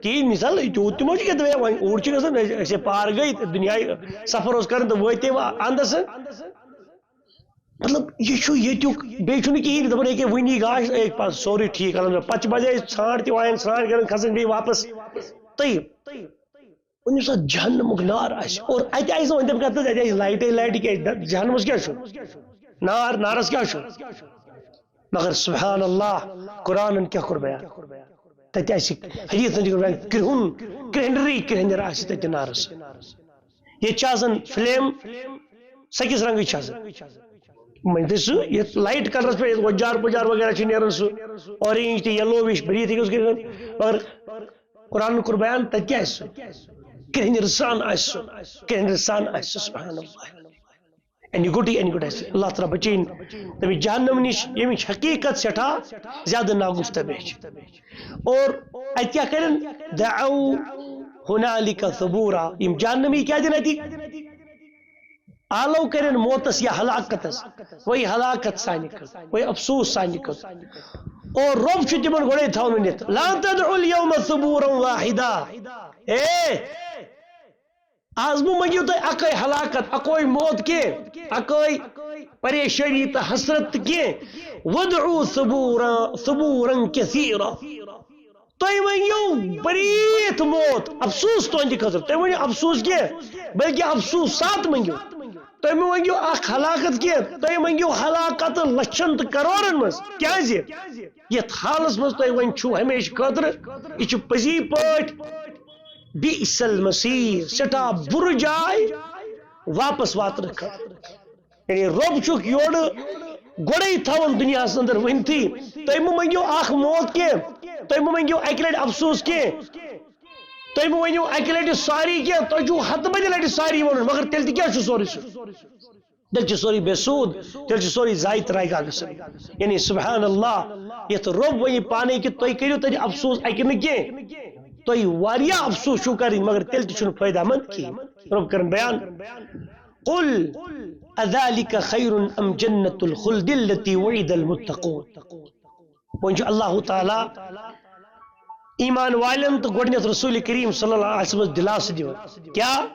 کِہیٖنۍ، مثال تیوٗت تہِ ما چھُ کینٛہہ، دَپان ہے وۄنۍ اوٗرۍ چھِ گژھان، أسۍ، أسۍ ہے پار گٔے، دُنیا سفر اوس کران تہٕ وٲتۍ وۄنۍ اندس۔ مطلب، یہِ چھُ ییٚتیُک، بیٚیہِ چھُنہٕ کِہیٖنۍ، دَپان ییٚکیٛاہ وٕنی گاش، أکۍ پَتہٕ سورُے ٹھیٖک، الحمدللہ۔ پَتہٕ چھِ بَجے ژھانٛڈ تہِ وایان، سرٛانٛٹھ کران، کھسان بیٚیہِ واپس۔ تہٕ وۄنۍ یُس اَتھ جہنمُک نار آسہِ، اور اَتہِ آسہِ نہٕ وۄنۍ تَمہِ کَتھ، اَتہِ آسہِ لایٹٕے، لایٹہِ کیٛازِ؟ نہ، جہنمَس کیٛاہ چھُ؟ نار، نارَس کیٛاہ چھُ؟ مگر سبحان اللہ، قرآنن کیٛاہ کوٚر بیان؟ تَتہِ آسہِ حدیثن تہِ کوٚر بیان، کرٛہُن، کرٛہنِرٕے کرٛہنِر آسہِ تَتہِ نارَس۔ ییٚتہِ چھِ آسان فلیم، سٔکِس رنٛگٕچ چھِ آسان۔ وۄنۍ تہِ سُہ، یَتھ لایٹ کلرس پٮ۪ٹھ، یَتھ وۄجار پۄجار وغیرہ چھِ نیران، سُہ اورینج تہٕ یلووِش، بٔرِتھ ہیٚکہِ سُہ کٔرِتھ۔ مگر قرآن کوٚر بیان، تَتہِ کیٛاہ آسہِ سُہ؟ کرٛہنِر سان آسہِ سُہ، کرٛہنِر سان آسہِ سُہ، سبحان اللہ۔ اَنہِ گوٚٹٕے، اَنہِ گوٚٹ آسہِ۔ اللہ تعالیٰ بچٲیِن تَمہِ جہنم نِش، ییٚمِچ حقیٖقت سٮ۪ٹھاہ زیادٕ ناگُفتہ بیٚیہِ چھِ۔ اور اَتہِ کیٛاہ کَرن؟ دعوا ہنالک ثبورا۔ یِم جہنمی کیٛاہ دِن اَتہِ؟ آلو کَرن موتس یا ہلاکتس، وہی ہلاکت سانہِ خٲطرٕ، وہی افسوس سانہِ خٲطرٕ۔ اور رۄب چھُ تِمن گۄڈے تھاونہٕ نِتھ، لا تدعوا الیوم ثبورا واحدا۔ اے، آز مہٕ منٛگِو تُہۍ اکٲے ہلاکت، اکٲے موت کینٛہہ، اکٲے پریشٲنی تہٕ حسرت تہٕ کینٛہہ۔ وادعوا ثبورا، ثبورا کثیرا۔ تُہۍ ؤنِو بٔریٖتھ موت، افسوس تُہنٛدِ خٲطرٕ۔ تُہۍ ؤنِو افسوس کینٛہہ، بلکہِ افسوس سات مٔنٛگِو۔ تُہۍ مہٕ مٔنٛگِو اکھ ہلاکت کینٛہہ، تُہۍ مٔنٛگِو ہلاکت لچھن تہٕ کرورن منٛز۔ کیازِ؟ یتھ حالس منٛز تُہۍ وۄنۍ چھِو ہمیشہٕ خٲطرٕ، یہِ چھُ پٔزی پٲٹھۍ بئس المصیر، سٮ۪ٹھاہ بُرٕ جاے واپس واتنہٕ خٲطرٕ۔ یعنی رۄب چھُکھ یورٕ گۄڈے تھاوان دُنیاہس اندر ؤنتھٕے، تُہۍ مہٕ مٔنٛگِو اکھ موت کینٛہہ، تُہۍ مہٕ مٔنٛگِو اکہِ لٹہِ افسوس کینٛہہ، تُہۍ مہٕ ؤنِو اکہِ لٹہِ ساری کینٛہہ، تۄہہِ چھُو ہتہٕ بٔدِ لٹہِ ساری ونُن، مگر تیٚلہِ تہِ کیٛاہ چھُ سورُے سُہ؟ تیٚلہِ چھُ سورُے بے سوٗد، تیٚلہِ چھُ سورُے ضایع تہٕ رایگاہ گژھان۔ یعنی سبحان اللہ، یتھ رۄب ونہِ پانے کہِ تُہۍ کٔرِو تتہِ افسوس اکہِ نہٕ کینٛہہ، تۄہہِ واریاہ افسوس چھُو کرٕنۍ، مگر تیٚلہِ تہِ چھُنہٕ فٲیدٕ مند کِہیٖنۍ۔ رۄب کرن بیان، قل اذالک خیر ام جنت الخلد التی وعد المتقون۔ وۄنۍ چھُ اللہ تعالیٰ ایمان والٮ۪ن تہٕ گۄڈٕنیتھ رسول کریم صلی اللہ علیہ وسلمس دِلاسہٕ دِوان۔ کیٛاہ؟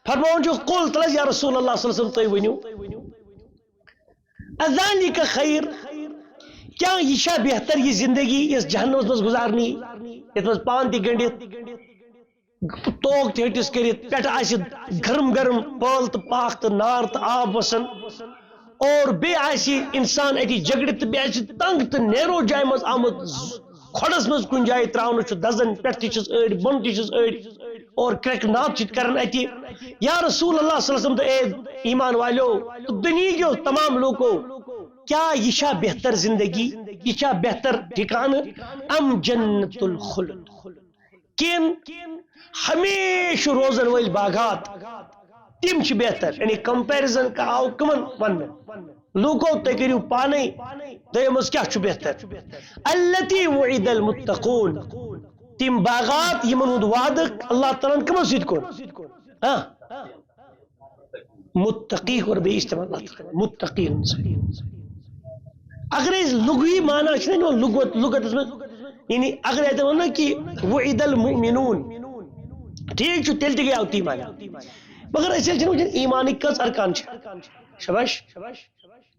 فرماوان چھُ، قل، تَلہٕ حظ یا رسول اللہ صلی اللہ علیہ وسلم، تُہۍ ؤنِو، اذالک خیر، کیٛاہ یہِ چھا بہتر، یہِ زندگی یۄس جہنمس منٛز گُزارنی، یتھ منٛز پان تہِ گٔنڈِتھ، توک تہِ ۂٹِس کٔرِتھ، پٮ۪ٹھٕ آسہِ گرم گرم پٲل تہٕ پاکھ تہٕ نار تہٕ آب وسان، اور بیٚیہِ آسہِ انسان أتی جگڑِتھ تہٕ بیٚیہِ آسہِ تنگ تہٕ نیرو جایہِ منٛز آمُت، کھۄڈس منٛز کُنہِ جایہِ تراونہٕ چھُ دزان، پٮ۪ٹھٕ تہِ چھِس أڑۍ، بۄنہٕ تہِ چھِس أڑۍ، اور کرٛٮ۪کہٕ ناد چھِ کران اَتہِ۔ یا رسول اللہ صلی اللہ علیہ وسلم تہٕ اے ایمان والیو تہٕ دُنیہکیو تمام لوٗکو، کیٛاہ یہِ چھا بہتر زندگی؟ یہِ چھا بہتر ٹھکانہٕ؟ ام جنت الخلد؟ کِن ہمیشہٕ روزن وٲلۍ باغات، تِم چھِ بہتر۔ یعنی کمپیرزن آو کٕمن وننہٕ؟ لوٗکو، تُہۍ کٔرِو پانے، دوٚیمس کیٛاہ چھُ بہتر؟ التی وعد المتقون، تِم باغات یِمن ہُنٛد وعدٕ اللہ تعالیٰ ہن کٕمن سۭتۍ کوٚر؟ ہاں، متقی کوٚر بیٚیہِ استعمال اللہ تعالیٰ ہن، متقی ہُنٛد سۭتۍ۔ اگر أسۍ لغوی معنی چھِ نہ نِوان لغت، لغتس منٛز، یعنی اگر أسۍ وَنو نہ کہِ وعد المؤمنون، ٹھیٖک چھُ، تیٚلہِ تہِ گٔیو تی معنی۔ مگر أسۍ حظ چھِنہٕ وٕچھان ایٖمانٕکۍ کٔژ ارکان چھِ۔ شاباش۔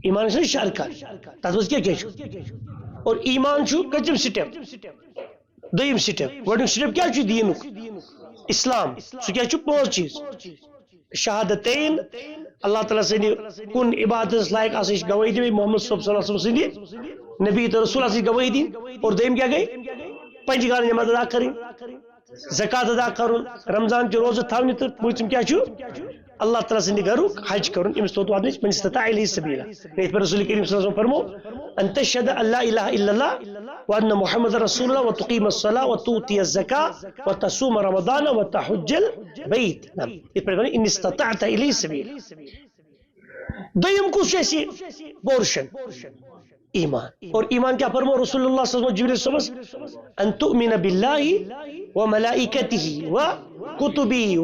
ایٖمان چھِ شےٚ ارکان۔ تَتھ منٛز کیٛاہ کیٛاہ چھُ؟ اور ایٖمان چھُ کٔژِم سٹیپ؟ دوٚیِم سٹیپ۔ گۄڈٕنیُک سٹیپ کیٛاہ چھُ دیٖنُک؟ اسلام۔ سُہ کیٛاہ چھُ؟ پانٛژھ چیٖز۔ شہادتین، اللہ تعالیٰ سٕنٛدِ کُن عبادتس لایق آسٕنٕچ گوٲہی دِنۍ، محمد صٲب صلی اللہ علیہ وسلم سٕنٛدِ نبی تہٕ رسول آسٕنٕچ گوٲہی دِنۍ۔ اور دوٚیِم کیٛاہ گٔے؟ پنجہِ گانہٕ نٮ۪ماز ادا کَرٕنۍ، زکوٰۃ ادا کَرُن، رمضان چہِ روزٕ تھاونہِ، تہٕ پوٗنٛژِم کیٛاہ چھُ؟ اللہ تعالیٰ سٕنٛدِ گرُک حج کَرُن، أمِس توٚت واتنٕچ، من استطاع الیہ سبیلا۔ یِتھ پٲٹھۍ رسول کریم صلی اللہ علیہ وسلم فرمو، ان تشہد ان لا الہ الا اللہ وان محمد رسول اللہ وتقیم الصلاۃ وتؤتی الزکاۃ وتصوم رمضان وتحج البیت۔ نعم۔ یِتھ پٲٹھۍ وَنو، ان استطعت الیہ سبیلا۔ دوٚیِم کُس چھُ اَسہِ پورشن؟ ایٖمان۔ اور ایٖمان کیٛاہ فرمو رسول اللہ صلی اللہ علیہ وسلم جبریل صٲبس؟ ان تؤمن باللہ وملائکتہ وکتبہ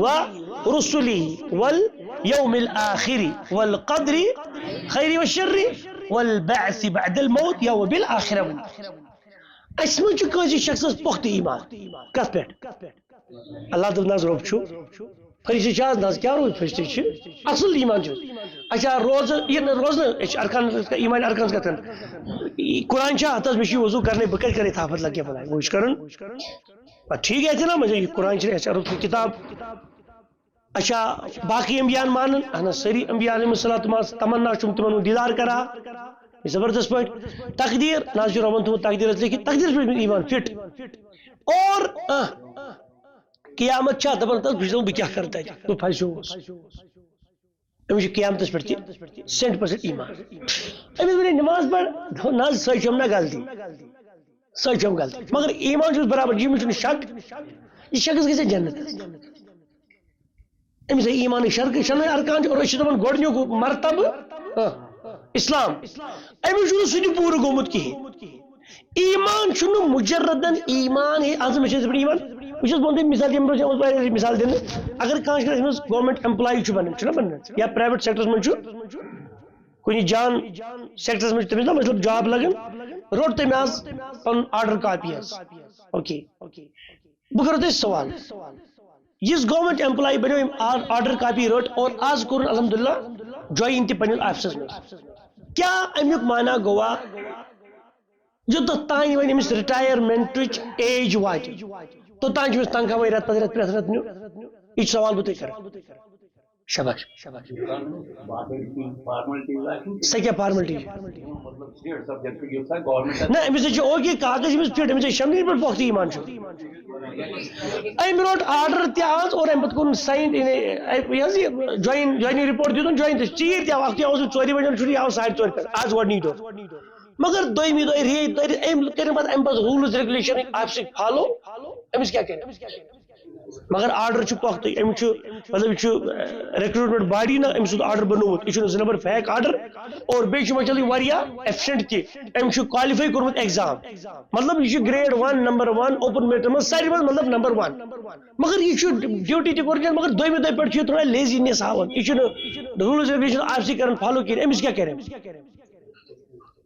ورسلہ والیوم الآخر والقدر خیر وشر والبعث بعد الموت یا وبالآخرہ۔ اَسہِ منٛز چھُ کٲنٛسہِ شخصس پۄختہٕ ایٖمان۔ کتھ پٮ۪ٹھ؟ اللہ دوٚپ، نہ حظ، رۄب چھُ۔ فرشتہٕ چھِ حظ؟ نہ حظ، کیٛاہ روٗد؟ فرشتہٕ چھِ۔ اصل ایٖمان چھُ۔ اچھا، روزٕ، یہِ نہٕ روزٕ نہٕ، أسۍ چھِ ارکان، ایٖمان ارکانس کتھ کران۔ یہِ قرآن چھا؟ ہتہٕ حظ، مےٚ چھُ یہِ وضوٗ کرنے، بہٕ کتہِ کرٕ یہِ تحفظ لگہِ بلاے؟ بہٕ چھُ کران۔ پتہٕ ٹھیٖک، یہِ تہِ نہ، مےٚ چھُ یہِ قرآن چھُ، اَسہِ چھِ رُت کِتاب۔ اچھا، باقٕے انبیاء مانن؟ اہن حظ، سٲری انبیاء علیہم الصلوۃ والسلام، تمنا چھُم تِمن ہُنٛد دیٖدار کران۔ زبردست پٲٹھۍ۔ تقدیٖر، نہ حظ چھُ رۄبن تھوٚومُت تقدیٖرس لیکھِتھ، تقدیٖرس پٮ۪ٹھ چھُ ایٖمان فِٹ۔ اور، آ، قیامت چھا؟ دپان، تس بہٕ چھُس دپان، بہٕ کیٛاہ کرٕ تتہِ؟ بہٕ پھسیووُس۔ أمِس چھُ قیامتس پٮ۪ٹھ تہِ سینٹ پٔرسنٹ ایٖمان۔ أمِس ؤنِو نماز پَر، نہ حظ، سۄے چھَم نہ غلطی، سۄے چھَم غلطی۔ مگر ایٖمان چھُس برابر، یہِ مےٚ چھُنہٕ شک، یہِ شخص گژھِ جنت۔ أمِس ہے ایٖمانٕکۍ شرکہٕ شنٕے ارکان چھِ، اور أسۍ چھِ دَپان گۄڈٕنیُک مرتبہٕ، آ، اسلام۔ أمِس چھُنہٕ سُہ تہِ پوٗرٕ گوٚمُت کِہیٖنۍ۔ ایٖمان چھُنہٕ مُجردن ایٖمان ہے، اَتھ منٛز چھِ أسۍ ایٖمان۔ بہٕ چھُس وَنان تۄہہِ مثال، ییٚمہِ برونٛہہ چھِ اوس واریاہ مثال دِنہٕ۔ اگر کانٛہہ چھُ أمِس گورمنٹ ایمپلاے چھُ بَنان، چھُنہ بَنان؟ یا پرٛایویٹ سیکٹرس منٛز چھُ، کُنہِ جان سیکٹرس منٛز چھُ تٔمِس نا مطلب جاب لَگان، روٚٹ تٔمۍ آز پَنُن آرڈر کاپی حظ۔ اوکے۔ بہٕ کرو تۄہہِ سوال، یُس گورمنٹ ایمپلائی بنیو، أمۍ آر-، آرڈر کاپی رٔٹ اور آز کوٚرُن الحمدللہ جوائن تہِ پننِس آفسس منٛز۔ کیٛاہ امیُک معنی گوٚوا، یوٚتتھ تام وۄنۍ أمِس ریٹایرمنٹٕچ ایج واتہِ، توٚتام چھُ أمِس تنخواہ وۄنۍ رٮ۪تہٕ پتہٕ رٮ۪تہٕ، پرٛٮ۪تھ رٮ۪تہٕ نیُن؟ یہِ چھُ سوال بہٕ تۄہہِ کران۔ شاباش۔ سۄ کیٛاہ فارملٹی چھِ؟ نہ، أمِس چھِ اوکے کاغذ، أمِس فِٹ، أمِس چھِ شمنی پٮ۪ٹھ پۄختہٕ ایٖمان چھُ۔ أمۍ روٚٹ آرڈر تہِ آز اور اَمہِ پَتہٕ کوٚرُن ساین، یہِ حظ یہِ جوین، جویننگ رپورٹ دیُتُن، جوین تہِ۔ ژیٖرۍ تہِ آو، اَکھتُے آوُس بہٕ ژورِ بجہِ، چھُٹی آو ساڑِ ژورِ پٮ۪ٹھ، آز گۄڈٕنِچ دۄہ۔ مگر دوٚیمہِ دۄہ ریٚیہِ دۄہ أمۍ کٔرِن پَتہٕ اَمہِ پَتہٕ روٗلٕز ریگولیشن آفسٕکۍ فالو، أمِس کیٛاہ کَرِ؟ مگر آرڈر چھُ پۄختٕے، أمِس چھُ، مطلب، یہِ چھُ ریکروٹمنٹ باڈی نا أمۍ سُنٛد آرڈر بنوومُت، یہِ چھُنہٕ زٕ نمبر فیک آرڈر۔ اور بیٚیہِ چھُ وۄنۍ چلان واریاہ ایفیشنٹ تہِ، أمۍ چھُ کوالیفائی کوٚرمُت ایگزام، مطلب، یہِ چھُ گریڈ ون، نمبر ون، اوپن میرٹس منٛز ساروی منٛز، مطلب، نمبر ون۔ مگر یہِ چھُ ڈیوٹی تہِ کوٚرمُت، مگر دوٚیمہِ دۄہہِ پٮ۪ٹھ چھُ یہِ تھوڑا لیزینس ہاوان، یہِ چھُنہٕ روٗلٕز ریگولیشن آفسٕے کران فالو کِہیٖنۍ، أمِس کیٛاہ کرِ؟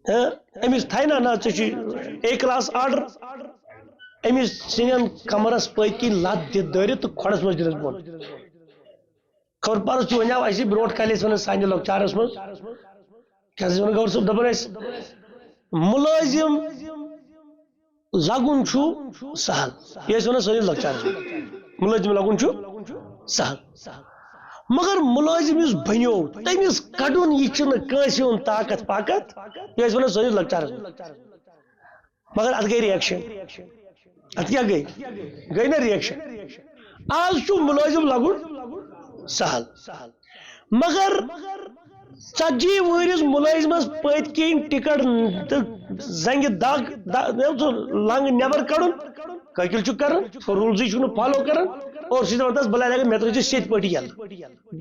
ہاں؟ أمِس تھایہِ نا، نہ، ژےٚ چھُے اے کلاس آرڈر، أمِس ژھٕنن کمرس پٔتۍ کِنۍ لتھ دِتھ دٲرِتھ تہٕ کھۄڈس منٛز دِنس بۄن۔ خبر پرس چھُ وۄنۍ آو اَسہِ برونٛٹھ کالہِ ٲسۍ وَنان سانہِ لۄکچارس منٛز، کیٛاہ ٲسۍ وَنان گوٚبُر صٲب؟ دَپان ٲسۍ، مُلٲزِم لَگُن چھُ سَہل۔ یہِ ٲسۍ وَنان سٲنِس لۄکچارس منٛز، مُلٲزِم لَگُن چھُ سَہل۔ مگر مُلٲزِم یُس بَنیو، تٔمِس کَڑُن، یہِ چھُنہٕ کٲنٛسہِ ہُنٛد طاقت پاقت۔ یہِ ٲسۍ وَنان سٲنِس لۄکچارس منٛز۔ مگر اتھ گٔے ریئیکشن۔ اتھ کیٛاہ گٔے؟ گٔے نا ریئیکشن۔ آز چھُ مُلٲزِم لَگُن سہل۔ مگر ژتجی وُہرِس مُلٲزِمس پٔتۍ کِنۍ ٹکٹ تہٕ زنگہِ دگ، د-، سُہ لنگ نٮ۪بر کڑُن، کٲکِل چھُ کران، سُہ روٗلزٕے چھُنہٕ فالو کران، اور سُہ چھُ دپان، "تس بلاے لگے، مےٚ ترٲیزِ سیٚتہِ پٲٹھۍ یلہٕ۔"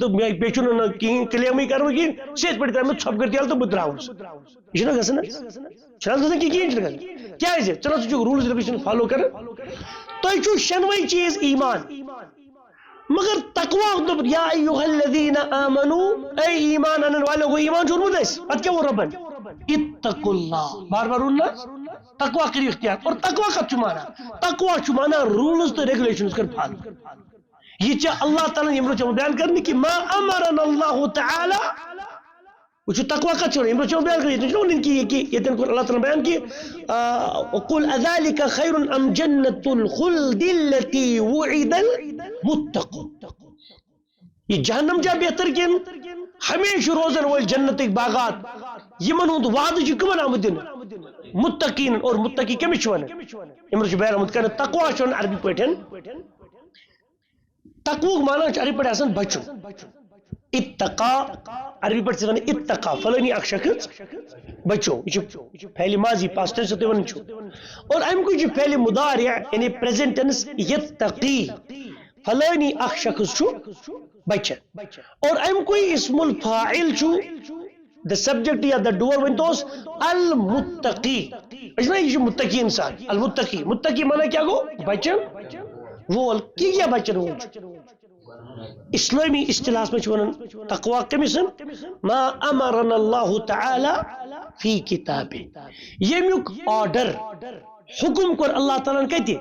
تہٕ مےٚ، بیٚیہِ چھُنہٕ نہ کِہیٖنۍ، کلیمٕے کرٕ بہٕ کِہیٖنۍ، سیٚتہِ پٲٹھۍ ترٛاو مےٚ ژھۄپہٕ کٔرِتھ یلہٕ تہٕ بہٕ درٛاوُس۔ یہِ چھُنہ گژھان حظ؟ چھُنہ حظ گژھان کِہیٖنۍ؟ کِہیٖنۍ چھُنہٕ گژھان۔ کیٛازِ؟ ژٕ نہ ژٕ چھُکھ روٗلٕز ریگولیشن فالو کران۔ تۄہہِ چھُو شٮ۪نوَے چیٖز ایمان۔ مگر تقوا دوٚپ، یا ایھا الذین آمنو، اے ایمان انن والو، گوٚو ایمان چھُ اوٚنمُت اَسہِ۔ پتہٕ کیٛاہ ووٚن رۄبن؟ اتقوا اللہ۔ بار بار ووٚن نہ؟ تقوا کٔرِو اختیار۔ اور تقوا کتھ چھُ مانان؟ تقوا چھُ مانان rules تہٕ regulations کٔرِو follow۔ یہِ چھِ اللہ تعالیٰ ہن ییٚمہِ برونٛہہ چھُ بیان کرنہٕ کہِ ما امرنا اللہ تعالیٰ۔ وٕچھِو، تقوا کتھ چھِ وَنان؟ ییٚمہِ برونٛہہ چھُ بیان کرنہٕ، ییٚتٮ۪ن چھُنہٕ وَنان کہِ یہِ کہِ، ییٚتٮ۪ن کوٚر اللہ تعالیٰ ہن بیان کہِ، آ، قل اذالک خیر ام جنت الخلد التی وعد المتقون۔ یہِ جہنم چھا بہتر کِنہٕ ہمیشہِ روزن وٲلۍ جنتٕکۍ باغات، یِمن ہُنٛد وعدٕ چھُ کٕمن آمُت دِنہٕ؟ متقین۔ اور متقی کٔمِس چھِ وَنان؟ یِمن چھُ بیان آمُت کرنہٕ، تقوا چھُ وَنان عربی پٲٹھۍ۔ تقوہُک معنی چھُ عربی پٲٹھۍ آسان بچُن۔ اتقا، عربی پٲٹھۍ چھِ وَنان اتقا، فلٲنی اکھ شخص بچو۔ یہِ چھُ فعل ماضی، past tense تُہۍ وَنان چھِو۔ اور اَمہِ کُے چھُ فعل مضارع، یعنی present tense، یتقی، فلٲنی اکھ شخص چھُ بچان۔ اور اَمہِ کُے اسم الفاعل چھُ، the subject یا the doer ؤنۍ توس المتقی۔ أسۍ چھِنہ، یہِ چھُ متقی انسان، المتقی۔ متقی معنی کیٛاہ گوٚو؟ بچن وول۔ کہِ کیٛاہ بچن وول چھُ؟ اسلٲمی اصطلاحس منٛز چھِ ونان تقوا کٔمِس؟ ما امرنا اللہ تعالیٰ فی کتابہ، ییٚمیُک order، حکم کوٚر اللہ تعالیٰ ہن کتہِ؟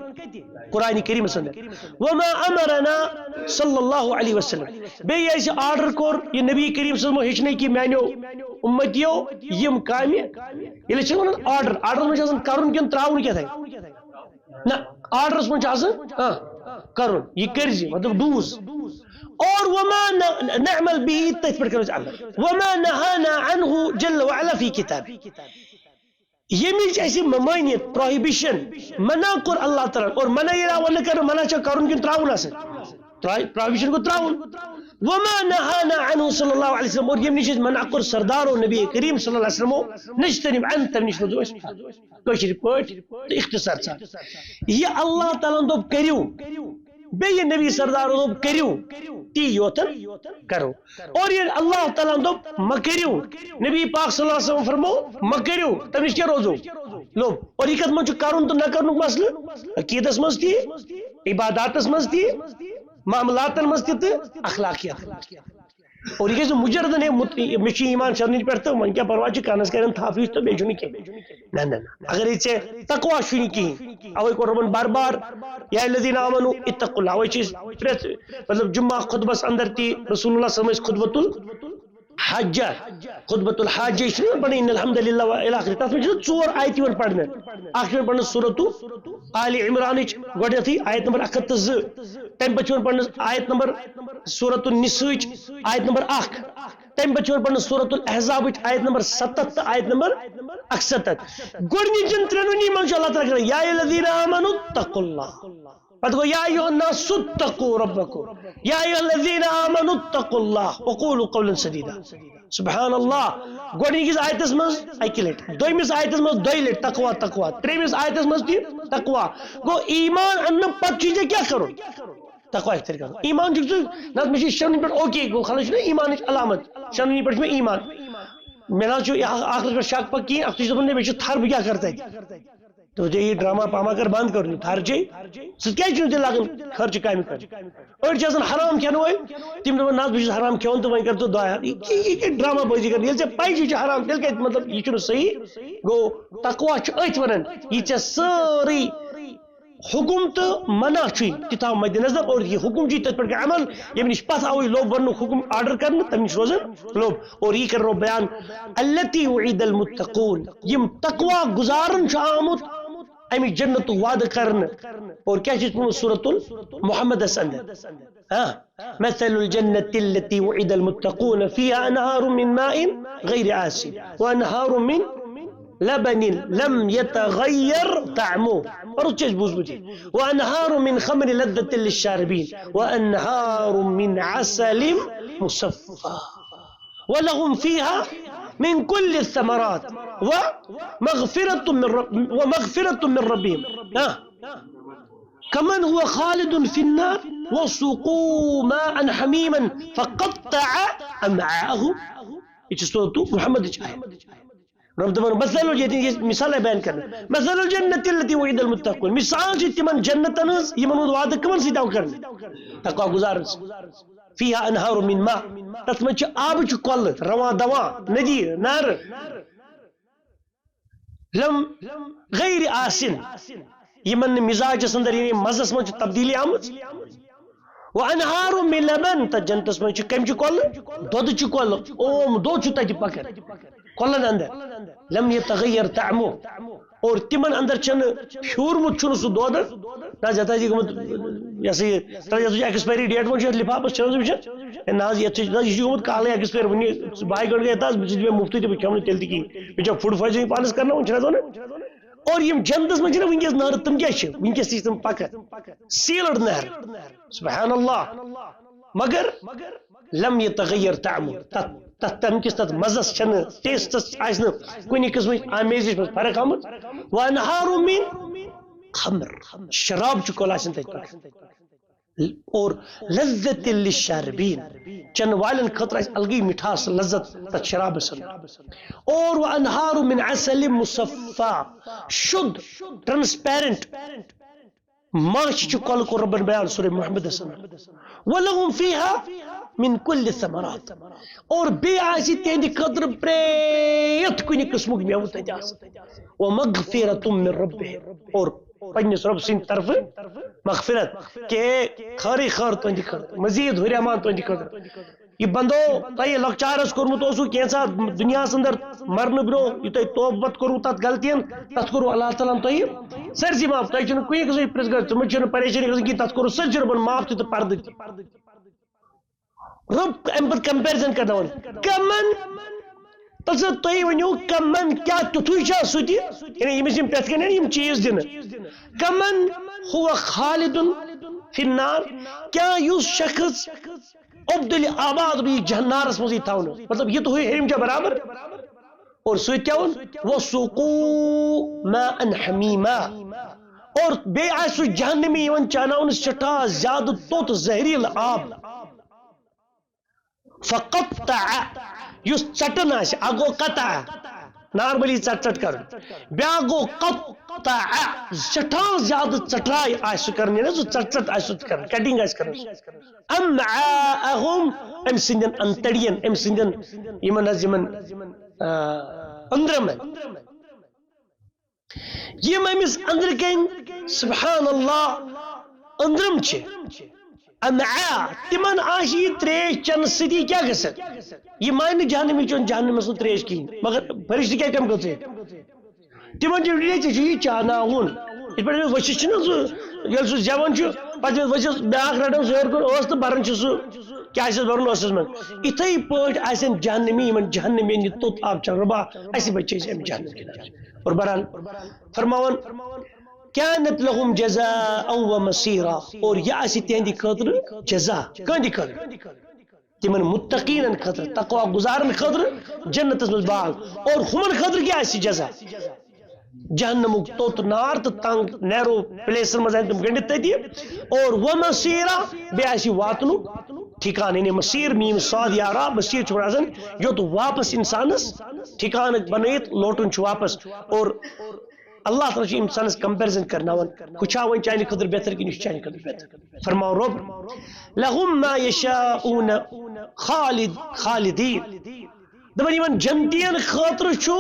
قرآن کریمس اندر۔ وما امرنا صلی اللہ علیہ وسلم، بیٚیہِ اَسہِ order کوٚر، یہِ نبی کریم صلی اللہ علیہ وسلم ہیٚچھنٲے کہِ میانیو امتیو یِم کامہِ، ییٚلہِ أسۍ چھِ ونان order، order منٛز چھِ آسان کرُن کِنہٕ ترٛاوُن کیٛاہ تھاے؟ نہ، orderس منٛز چھُ آسان، آ، کرُن، یہِ کٔرۍ زِ، مطلب do's۔ اور وما ن-، نعمل به، تٔتھۍ پٮ۪ٹھ کرو أسۍ عمل۔ وما نهانا عنه جل وعلا في كتابه۔ ییٚمِچ اَسہِ ممٲنیت، prohibition، منع کوٚر اللہ تعالیٰ ہن، اور منع ییٚلہِ آو وَننہٕ کرنہٕ، منع چھا کرُن کِنہٕ ترٛاوُن آسان؟ ترٛا-، prohibition گوٚو ترٛاوُن۔ وما نهانا عنه صلی اللہ علیہ وسلم، اور ییٚمہِ نِش أسۍ منع کوٚر سردارو نبی کریم صلی اللہ علیہ وسلمو، نجتنب عن، تَمہِ نِش روزو أسۍ کٲشِر پٲٹھۍ تہٕ اختصار سان۔ یہِ اللہ تعالیٰ ہن دوٚپ کٔرِو، بیٚیہِ نبی سردارو دوٚپ کٔرِو، تی یوتن کرو۔ اور ییٚلہِ اللہ تعالیٰ ہن دوٚپ مہ کٔرِو، نبی پاک صلی اللہ علیہ وسلم فرمو مہ کٔرِو، تَمہِ نِش کیٛاہ روزو؟ لوٚب۔ اور یہِ کتھ منٛز چھُ کرُن تہٕ نہ کرنُک مسلہٕ؟ عقیٖدس منٛز تہِ، عباداتس منٛز تہِ، معاملاتن منٛز تہِ تہٕ اخلاقیات۔ اور یہِ گژھِ مجردن ہے مت-، مےٚ چھُ ایمان شرنٕچ پٮ۪ٹھ تہٕ وۄنۍ کیٛاہ پرواے چھُ، کنس کرن تھپھ ہِش تہٕ بیٚیہِ چھُنہٕ کینٛہہ۔ نہ، نہ، نہ۔ اگر یہِ ژےٚ تقوا چھُے نہٕ کِہیٖنۍ، اوے کوٚر رۄبن بار بار، یا الذین آمنو اتقوا اللہ، اوے چھِ أسۍ پرٛٮ۪تھ، مطلب، جمعہ خطبس اندر تہِ رسول اللہ صلی اللہ علیہ وسلم ٲسۍ خطبۃ الحاجہ، خطبۃ الحاجہ چھِ نہ پران، ان الحمد للہ و الی آخر، تتھ منٛز چھِ ژور آیتہٕ یِوان پرنہٕ۔ اکھ چھِ یِوان پرنہٕ سورۃ آل عمرانٕچ گۄڈنیتھٕے آیت نمبر اکھ ہتھ تہٕ زٕ، تمہِ پتہٕ چھِ یِوان پرنہٕ آیت نمبر سورۃ النساءٕچ آیت نمبر اکھ، تمہِ پتہٕ چھِ یِوان پرنہٕ سورۃ الاحزابٕچ آیت نمبر ستتھ تہٕ آیت نمبر اکستتھ۔ گۄڈنِچن ترٛٮ۪نؤنی منٛز چھُ اللہ تعالیٰ کران، یا ایھا الذین آمنوا اتقوا اللہ۔ پتہٕ گوٚو، یا ایھا الناس اتقوا ربکم، یا ایھا الذین آمنوا اتقوا اللہ وقولوا قولا سدیدا۔ سبحان اللہ۔ گۄڈنِکِس آیتس منٛز اکہِ لٹہِ، دوٚیمِس آیتس منٛز دۄیہِ لٹہِ تقوا، تقوا، ترٛیٚیمِس آیتس منٛز تہِ تقوا۔ گوٚو، ایمان اننہٕ پتہٕ چھُے ژےٚ کیٛاہ کرُن؟ تقوا اختیار کرُن۔ ایمان چھُکھ ژٕ، نہ، مےٚ چھُ شٮ۪نوٕنی پٮ۪ٹھ اوکے، گوٚو، خلق چھُنہ ایمانٕچ علامت، شٮ۪نوٕنی پٮ۪ٹھ چھُ مےٚ ایمان۔ مےٚ نہ حظ چھُ یہِ آ-، آخرس پٮ۪ٹھ شک پکھ کِہیٖنۍ، اکھتُے چھُ دپان، مےٚ چھُ تھر، بہٕ کیٛاہ کرٕ تتہِ؟ تہٕ ژےٚ یہِ ڈرامہ پامہ کر بند کرُن، تھر چھے، ژٕ کیٛازِ چھُنہٕ تیٚلہِ لاگان خرچہِ کامہِ کرٕنۍ؟ أڑۍ چھِ آسان حرام کھٮ۪نہٕ وٲلۍ، تِم دپان، نہ حظ، بہٕ چھُس حرام کھٮ۪وان تہٕ وۄنۍ کر ژٕ دۄہ حرام۔ یہِ کیٛاہ، یہِ کیٛاہ ڈرامہ بٲزی کران؟ ییٚلہِ ژےٚ پَے چھِ، یہِ چھُ حرام، تیٚلہِ کَتہِ، مطلب، یہِ چھُنہٕ صحیح۔ گوٚو، تقوا چھُ أتھۍ وَنان، یہِ ژےٚ سٲرٕے حُکُم تہٕ منع چھُے، تہِ تھاو مدِ نظر، اور یہِ حُکُم چھُے تٔتھۍ پٮ۪ٹھ کَرُن عمل، ییٚمہِ نِش پَتھ آوُے لوٚب وَننُک حُکُم، آرڈر کَرنہٕ، تَمہِ نِش روزُن لوٚب۔ اور یہِ کَرو بیان، التی وعد المتقون، یِم تقوا گُزارن چھُ آمُت، اَمہِ جنتُک وعدٕ کرنہٕ۔ اور کیٛاہ چھِ أسۍ پوٚرمُت سورۃ المحمدس اندر؟ ہاں؟ مثل الجنة التي وعد المتقون فيها أنهار من ماء غير آسن وأنهار من لبن لم يتغير طعمه۔ پرُس چھُ اَسہِ بوٗزمُت یہِ۔ وأنهار من خمر لذة للشاربين وأنهار من عسل مصفى۔ ولهم فيها من كل الثمرات ومغفرة من رب، ومغفرة من ربهم۔ ها؟ كمن هو خالد في النار وسقوا ماء حميما فقطع أمعاءهم۔ یہِ چھِ سورۃ محمدٕچ آیت۔ رب دپان، مثل الجنة، یہ مثال ہے بیان کرنا۔ مثل الجنة التي وعد المتقون، مثال چھِ تِمن جنتن ہٕنٛز، یِمن ہُنٛد وعدٕ کٕمن سۭتۍ آو کرنہٕ؟ تقوی گزارن سۭتۍ۔ فيها أنهار من ماء، تتھ منٛز چھِ آبٕچہِ کۄلہٕ، رواں دواں، ندی، نہرٕ۔ لم، غیر آسن، یِمن نہٕ مزاجس اندر، یعنی مزس منٛز چھِ تبدیلی آمٕژ۔ وانہار من لبن، تتھ جنتس منٛز چھِ کمچہِ کۄلہٕ؟ دۄدٕچہِ کۄلہٕ، اوم دۄد چھُ تتہِ پکان کۄلن اندر۔ لم یتغیر طعمه، اور تِمن اندر چھنہٕ پھیورمُت چھُنہٕ سُہ دۄد۔ نہ حظ، یتھ حظ یہِ گوٚمُت، یہِ ہسا یہِ، تتھ یتھ چھُ ایکسپائری ڈیٹ وۄنۍ چھُ یتھ لفافس، چھِ نہ حظ وٕچھان؟ ہے نہ حظ، یتھ چھُ، نہ حظ، یہِ چھُ گوٚمُت کالے ایکسپائر، وٕنہِ بہٕ ہاے گنڈ گٔے تتھ، بہٕ چھُس دپان مُفتٕے تہٕ بہٕ کھٮ۪مہٕ نہٕ تیٚلہِ تہِ کِہیٖنۍ۔ مےٚ چھا فوڈ پویزننگ پانس کرناوُن، چھِنہٕ حظ ونان؟ اور یِم جنتس منٛز چھِنہ وٕنکیٚس نہرٕ، تِم کیٛاہ چھِ؟ وٕنکیٚس تہِ چھِ تِم پکان، سیلڈ نہرٕ۔ سبحان اللہ۔ مگر لم یتغیر طعمه، تتھ، تتھ، تمہِ کِس تتھ مزس چھنہٕ، ٹیسٹس آسہِ نہٕ کُنہِ قٕسمٕچ آمیزش منٛز فرق آمٕژ۔ وانہار من خمر، شراب چہِ کۄلہٕ آسن تتہِ پکان۔ اور لذت للشاربین، چنہٕ والٮ۪ن خٲطرٕ آسہِ الگٕے مٹھاس، لذت تتھ شرابس اندر۔ اور وانہار من عسل مصفی، شُد، ٹرانسپیرنٹ ماچھ چہِ کۄلہٕ کوٚر رۄبن بیان سورہ محمدس اندر۔ ولہم فیہا من کل الثمرات، اور بیٚیہِ آسہِ تِہنٛدِ خٲطرٕ پرٛٮ۪تھ کُنہِ قٕسمُک مٮ۪وٕ تتہِ آسان۔ ومغفرۃ من ربہم، اور پننِس رۄب سٕنٛدِ طرفہٕ مغفرت، کہ خٲرٕے خٲر تُہنٛدِ خٲطرٕ، مزید ہُریمان تُہنٛدِ خٲطرٕ۔ یہِ بندو تۄہہِ لۄکچارس کوٚرمُت اوسوٕ کینٛژھا دُنیاہس اندر مرنہٕ برونٛہہ، یہِ تۄہہِ توبہٕ پتہٕ کوٚروٕ تتھ غلطین، تتھ کوٚروٕ اللہ تعالیٰ ہن تۄہہِ سٲرسٕے معاف۔ تۄہہِ چھُنہٕ کُنہِ قٕسمٕچ پرٛژھ گژھِ، تِمن چھُنہٕ پریشٲنی گژھان کینٛہہ، تتھ کوٚروٕ سٲرسٕے رۄبن معاف تہِ تہٕ پردٕ تہِ۔ رۄب امہِ پتہٕ کمپیرزن کرناوان، کمن، تتھ سۭتۍ تُہۍ ؤنِو، کمن کیٛاہ تیُتھُے چھا سُہ تہِ، یعنی ییٚمِس یِم پرٛٮ۪تھ کَنہِ یِم چیٖز دِنہٕ، کمن ہو خالد فی النار، کیٛاہ یُس شخص عبدل آباد بیٚیہِ جہنارس منٛز یی تھاونہٕ، مطلب یہِ تہٕ ہُہ ہیٚرِم چھا برابر؟ اور سُہ تہِ ووٚن، وسقوا ماء حمیما، اور بیٚیہِ آسہِ سُہ جہنمی یِوان چاناونہٕ سٮ۪ٹھاہ زیادٕ توٚت زہریٖلہٕ آب۔ فقطع، یُس ژٹان آسہِ، اکھ گوٚو قطع، نارملی ژٹ ژٹ کرُن، بیٛاکھ گوٚو قطع، سٮ۪ٹھاہ زیادٕ ژٹراے آسہِ سُہ کران، یعنی سُہ ژٹ ژٹ آسہِ سُہ کران، کٹنگ آسہِ کران۔ امعاءہم، أمۍ سٕنٛدٮ۪ن انتڑین، أمۍ سٕنٛدٮ۪ن یِمن حظ یِمن، آ، أنٛدرمن۔ یِم أمِس أنٛدرٕ کَنۍ، سبحان اللہ، أنٛدرم چھِ، امعاء، تِمن آسہِ یہِ ترٛیش چٮ۪نہٕ سۭتی کیٛاہ گژھان؟ یہِ مانہِ نہٕ جہنمی چیوٚن جہنمس منٛز ترٛیش کِہیٖنۍ، مگر فرشتہٕ کیٛاہ کَمہِ خٲطرٕ؟ تِمن چھِ ڈیٖڈی ژےٚ چھُ یہِ چاناوُن۔ یِتھ پٲٹھۍ أمِس ؤسِتھ چھِنہ سُہ، ییٚلہِ سُہ زٮ۪وان چھُ، پتہٕ ییٚلہِ ؤسِتھ بیٛاکھ رٹان سُہ ہیوٚر کُن ٲس تہٕ بران چھُ سُہ، کیٛاہ آسٮ۪س برُن ٲسَس منٛز۔ یِتھَے پٲٹھۍ آسن جہنمی، یِمن جہنمین یہِ توٚت آب چٮ۪وان، رۄبا، اَسہِ بچٲے ژٕ اَمہِ جہنم کہِ نارٕ۔ اور بران فرماوان، کانت لہم جزاء و مصیرا، اور یہِ آسہِ تِہنٛدِ خٲطرٕ جزا، کٕہٕنٛدِ خٲطرٕ؟ تِمن متقیٖنن خٲطرٕ، تقوی گزارن خٲطرٕ جنتس منٛز باغ۔ اور ہُمن خٲطرٕ کیٛاہ آسہِ جزا؟ جہنمُک توٚت نار تہٕ تنگ نیرو پلیسن منٛز آسن تِم گٔنڈِتھ تٔتی۔ اور ومصیرا، بیٚیہِ آسہِ واتنُک ٹھِکانہٕ، یعنی مصیر، میم صاد یا را، مصیر چھُ وَنان آسان یوٚت واپس انسانس ٹھِکانہٕ بنٲیِتھ لوٹُن چھُ واپس۔ اور اللہ تعالیٰ چھُ انسانس کمپیرزن کرناوان، ہُہ چھا وۄنۍ چانہِ خٲطرٕ بہتر کِنہٕ یہِ چھُ چانہِ خٲطرٕ بہتر؟ فرماو رۄب، لہم ما یشاءون خالد، خالدین۔ دپان یِمن جنتین خٲطرٕ چھُ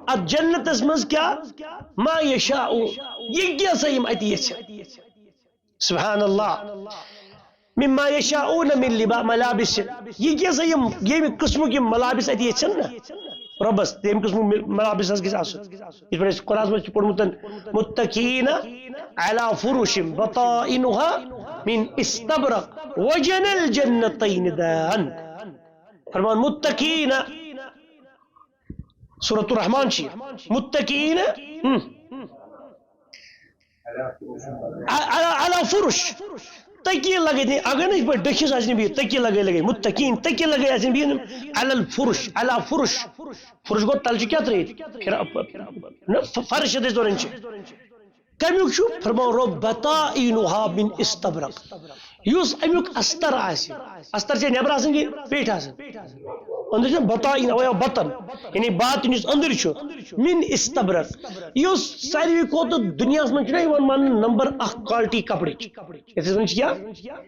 اتھ جنتس منٛز کیٛاہ؟ ما یشاءون، یہِ کیٛاہ سا یِم اتہِ یژھن۔ سبحان اللہ۔ مما یشاءون من لبا-، ملابس، یہِ کیٛاہ سا یِم ییٚمہِ قٕسمُک یِم ملابس اتہِ یژھن نا رۄبس، تمہِ قٕسمُک مل-، ملابس حظ گژھِ آسُن۔ یِتھ پٲٹھۍ اَسہِ قرآنس منٛز چھُ پوٚرمُت، متکئین علی فرش بطائنها من استبرق وجنى الجنتین دان۔ فرمان متکئین، سورۃ الرحمان چھِ یہِ۔ متکئین، ہم۔ ع-، علی، علی فرش۔ تکیہ لگٲوِتھ، اگر نہٕ یِتھ پٲٹھۍ ڈٔکھِس آسہِ نہٕ بِہِتھ، تکیہ لگٲوِتھ، لگٲوِتھ، متکئین، تکیہ لگٲوِتھ آسہِ نہٕ بِہِتھ، علی الفرش، علی فرش۔ فرش گوٚو تلہٕ چھُ کیٛاہ ترٲوِتھ؟ کھِرا-، نہ، ف-، فرش یَتھ أسۍ وَنان چھِ۔ کَمیُک چھُ؟ فرماو رۄب، بطائنها من استبرق۔ یُس اَمیُک استر آسہِ، استر چھِ نٮ۪برٕ آسان کِنہٕ پیٚٹھۍ آسان؟ أنٛدرٕ چھُ بطائن، اَوَے آو بطن، یعنی باطن یُس أنٛدرٕ چھُ، من استبرق، یُس ساروی کھۄتہٕ دُنیاہَس منٛز چھُنہ یِوان ماننہٕ نمبر اکھ quality کپرٕچ۔ یَتھ أسۍ وَنان چھِ کیٛاہ؟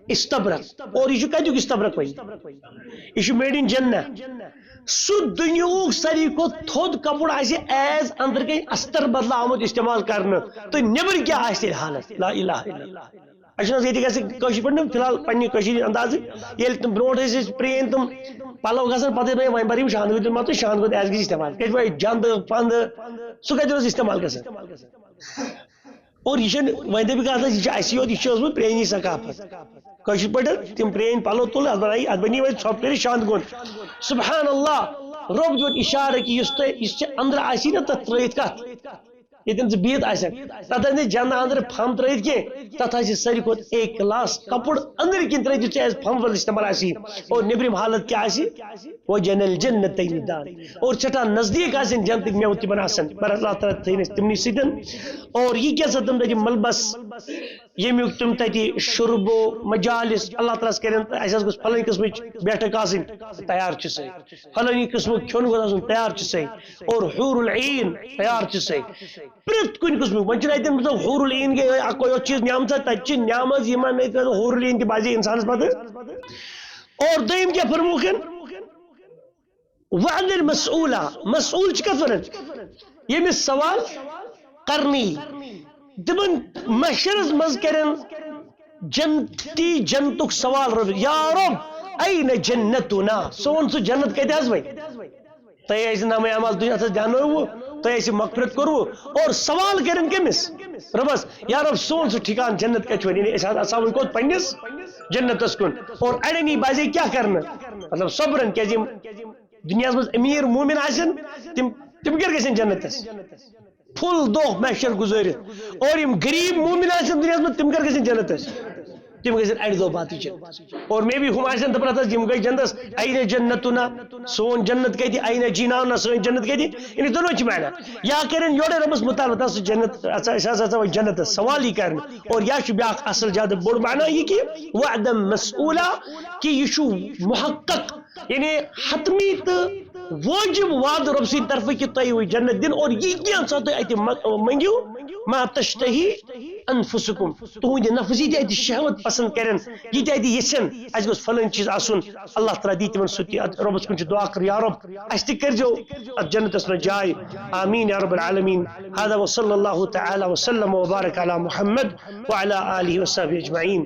استبرق۔ اور یہِ چھُ کَتیُک استبرق وۄنۍ؟ یہِ چھُ made in جنہ۔ سُہ دُنیاہُک ساروی کھۄتہٕ تھوٚد کپُر آسہِ as أنٛدرٕ کَنۍ استر بدلہٕ آمُت استعمال کرنہٕ، تہٕ نیٚبرٕ کیٛاہ آسہِ تیٚلہِ حالت؟ لا الہ الا اللہ۔ اَسہِ چھُنہٕ حظ ییٚتہِ گژھِ کٲشِر پٲٹھۍ نہٕ فی الحال پننہِ کٔشیٖرِ ہِنٛدۍ اندازٕ، ییٚلہِ تِم برونٛٹھ ٲسۍ، أسۍ پرٛٲنۍ تِم پَلو گژھان، پَتہٕ ٲسۍ دَپان، "ہے، وۄنۍ بَر یِم شاندٕ وٕنۍ، تِم ما تُہۍ شاندٕ کھۄتہٕ ایز گژھِ استعمال، کیٛازِ وۄنۍ جَندٕ پَندٕ سُہ کَتہِ اوس استعمال گژھان؟" اور یہِ چھَنہٕ، وۄنۍ دَپہِ کانٛہہ، یہِ چھِ اَسی یوت، یہِ چھِ ٲسمٕژ پرٛٲنی ثقافت۔ کٲشِر پٲٹھۍ تِم پرٛٲنۍ پَلو تُل، اَتھ بَنایہِ، اَتھ بَنی وۄنۍ ژھۄپہٕ کٔرِتھ شاندٕ گۄن۔ سبحان اللہ، رۄب دیُن اِشارٕ کہِ یُس تۄہہِ، یُس ژےٚ أنٛدرٕ آسی نہ، تَتھ ترٛٲیِتھ کَتھ؟ ییٚتٮ۪ن ژٕ بِہِتھ آسکھ، تَتھ آسہِ نہٕ جنہٕ أنٛدرٕ پھَم ترٛٲیِتھ کینٛہہ، تَتھ آسہِ ساروی کھۄتہٕ اے کلاس کپُر أنٛدرٕ کِنۍ ترٛٲیِتھ، یُتھ ژےٚ آسہِ پھَم وَل استعمال آسی۔ اور نیٚبرِم حالت کیٛاہ آسہِ؟ وجن الجنتین دان۔ اور سٮ۪ٹھاہ نزدیٖک آسن جنتٕکۍ مٮ۪وٕ تِمن آسن۔ مگر اللہ تعالیٰ تھٲیِن أسۍ تِمنٕے سۭتۍ۔ اور یہِ کیٛاہ سا تِم تَتہِ ملبس، ییٚمیُک تِم تَتہِ شُربو مجالس، اللہ تعالیٰ ہَس کَرن، اَسہِ حظ گوٚژھ فلٲنۍ قٕسمٕچ بیٹھک آسٕنۍ، تیار چھِ سٲری۔ فلٲنی قٕسمُک کھیوٚن گوٚژھ آسُن، تیار چھِ سٲری۔ اور حور العین تیار چھِ سٲری۔ پرٛٮ۪تھ کُنہِ قٕسمُک۔ وۄنۍ چھُنہٕ اَتٮ۪ن مطلب حور العین گٔے اَکوے یوت چیٖز نعمت، تَتہِ چھِ نعمت یِمن أتۍ حور العین تہِ باسے اِنسانَس پَتہٕ۔ اور دوٚیِم کیٛاہ فرمووُکھ؟ وعدن مسئولا، مسئول چھِ کَتھ وَنان؟ ییٚمِس سوال کرنی۔ تِمن محشرس منٛز کرن جنتی جنتُک سوال رۄبہِ، "یا رۄب، این جنتنا؟" سون سُہ جنت کتہِ حظ وۄنۍ؟ تۄہہِ آسہِ نامہ اعمال دُنیا تھس دیانٲوٕ، تۄہہِ آسہِ مغفرت کوٚروٕ، اور سوال کرن کٔمِس؟ رۄبس، "یا رۄب، سون سُہ ٹھکان جنت کتہِ چھُ وۄنۍ؟" یعنی أسۍ حظ اژہاو وۄنۍ کوٚت؟ پننِس جنتس کُن۔ اور اڑٮ۪ن یی باسے کیٛاہ کرنہٕ؟ مطلب صبرن، کیٛازِ یِم دُنیاہس منٛز امیر مومن آسن، تِم، تِم کر گژھن جنتس؟ فل دۄہ محشر گُزٲرِتھ۔ اور یِم غریب مومن آسن دُنیاہس منٛز، تِم کر گژھن جنتس؟ تِم گژھن اڑِ دۄہ بعدٕے جنتس۔ اور مے بی ہُم آسن دپان، "ہتس یِم گٔے جنتس، این جنتنا، سون جنت کتہِ؟ این جناننا، سٲنۍ جنت کتہِ؟" یعنی دۄنوے چھِ معنی۔ یا کرن یورے رۄبس مطالبہٕ، "تس سُہ جنت، اژا، أسۍ حظ اژو وۄنۍ جنتس"، سوال یی کرنہٕ۔ اور یا چھُ بیاکھ اصل زیادٕ بوٚڑ معنی یہِ کہِ وعدم مسئولا، کہِ یہِ چھُ محقق، یعنی حتمی تہٕ واجب وعدٕ رۄب سٕنٛدِ طرفہٕ کہِ تۄہہِ یِیوٕ جنت دِنہٕ، اور یہِ کینٛہہ سا تُہۍ اتہِ مہ-، مٔنگِو، ما تشتہی انفسکم، تُہنٛدِ نفس یہِ تہِ اتہِ شہوت پسند کرن، یہِ تہِ اتہِ یژھن، اسہِ گوٚژھ فلٲنۍ چیٖز آسُن۔ اللہ تعالیٰ دی تِمن سُہ تہِ۔ اتھ رۄبس کُن چھِ دعا کر، یا رۄب، اسہِ تہِ کٔرزیو اتھ جنتس منٛز جاے۔ آمین یا رب العالمین۔ هذا وصلى الله تعالى وسلم وبارك على محمد وعلى آله وصحبه أجمعين۔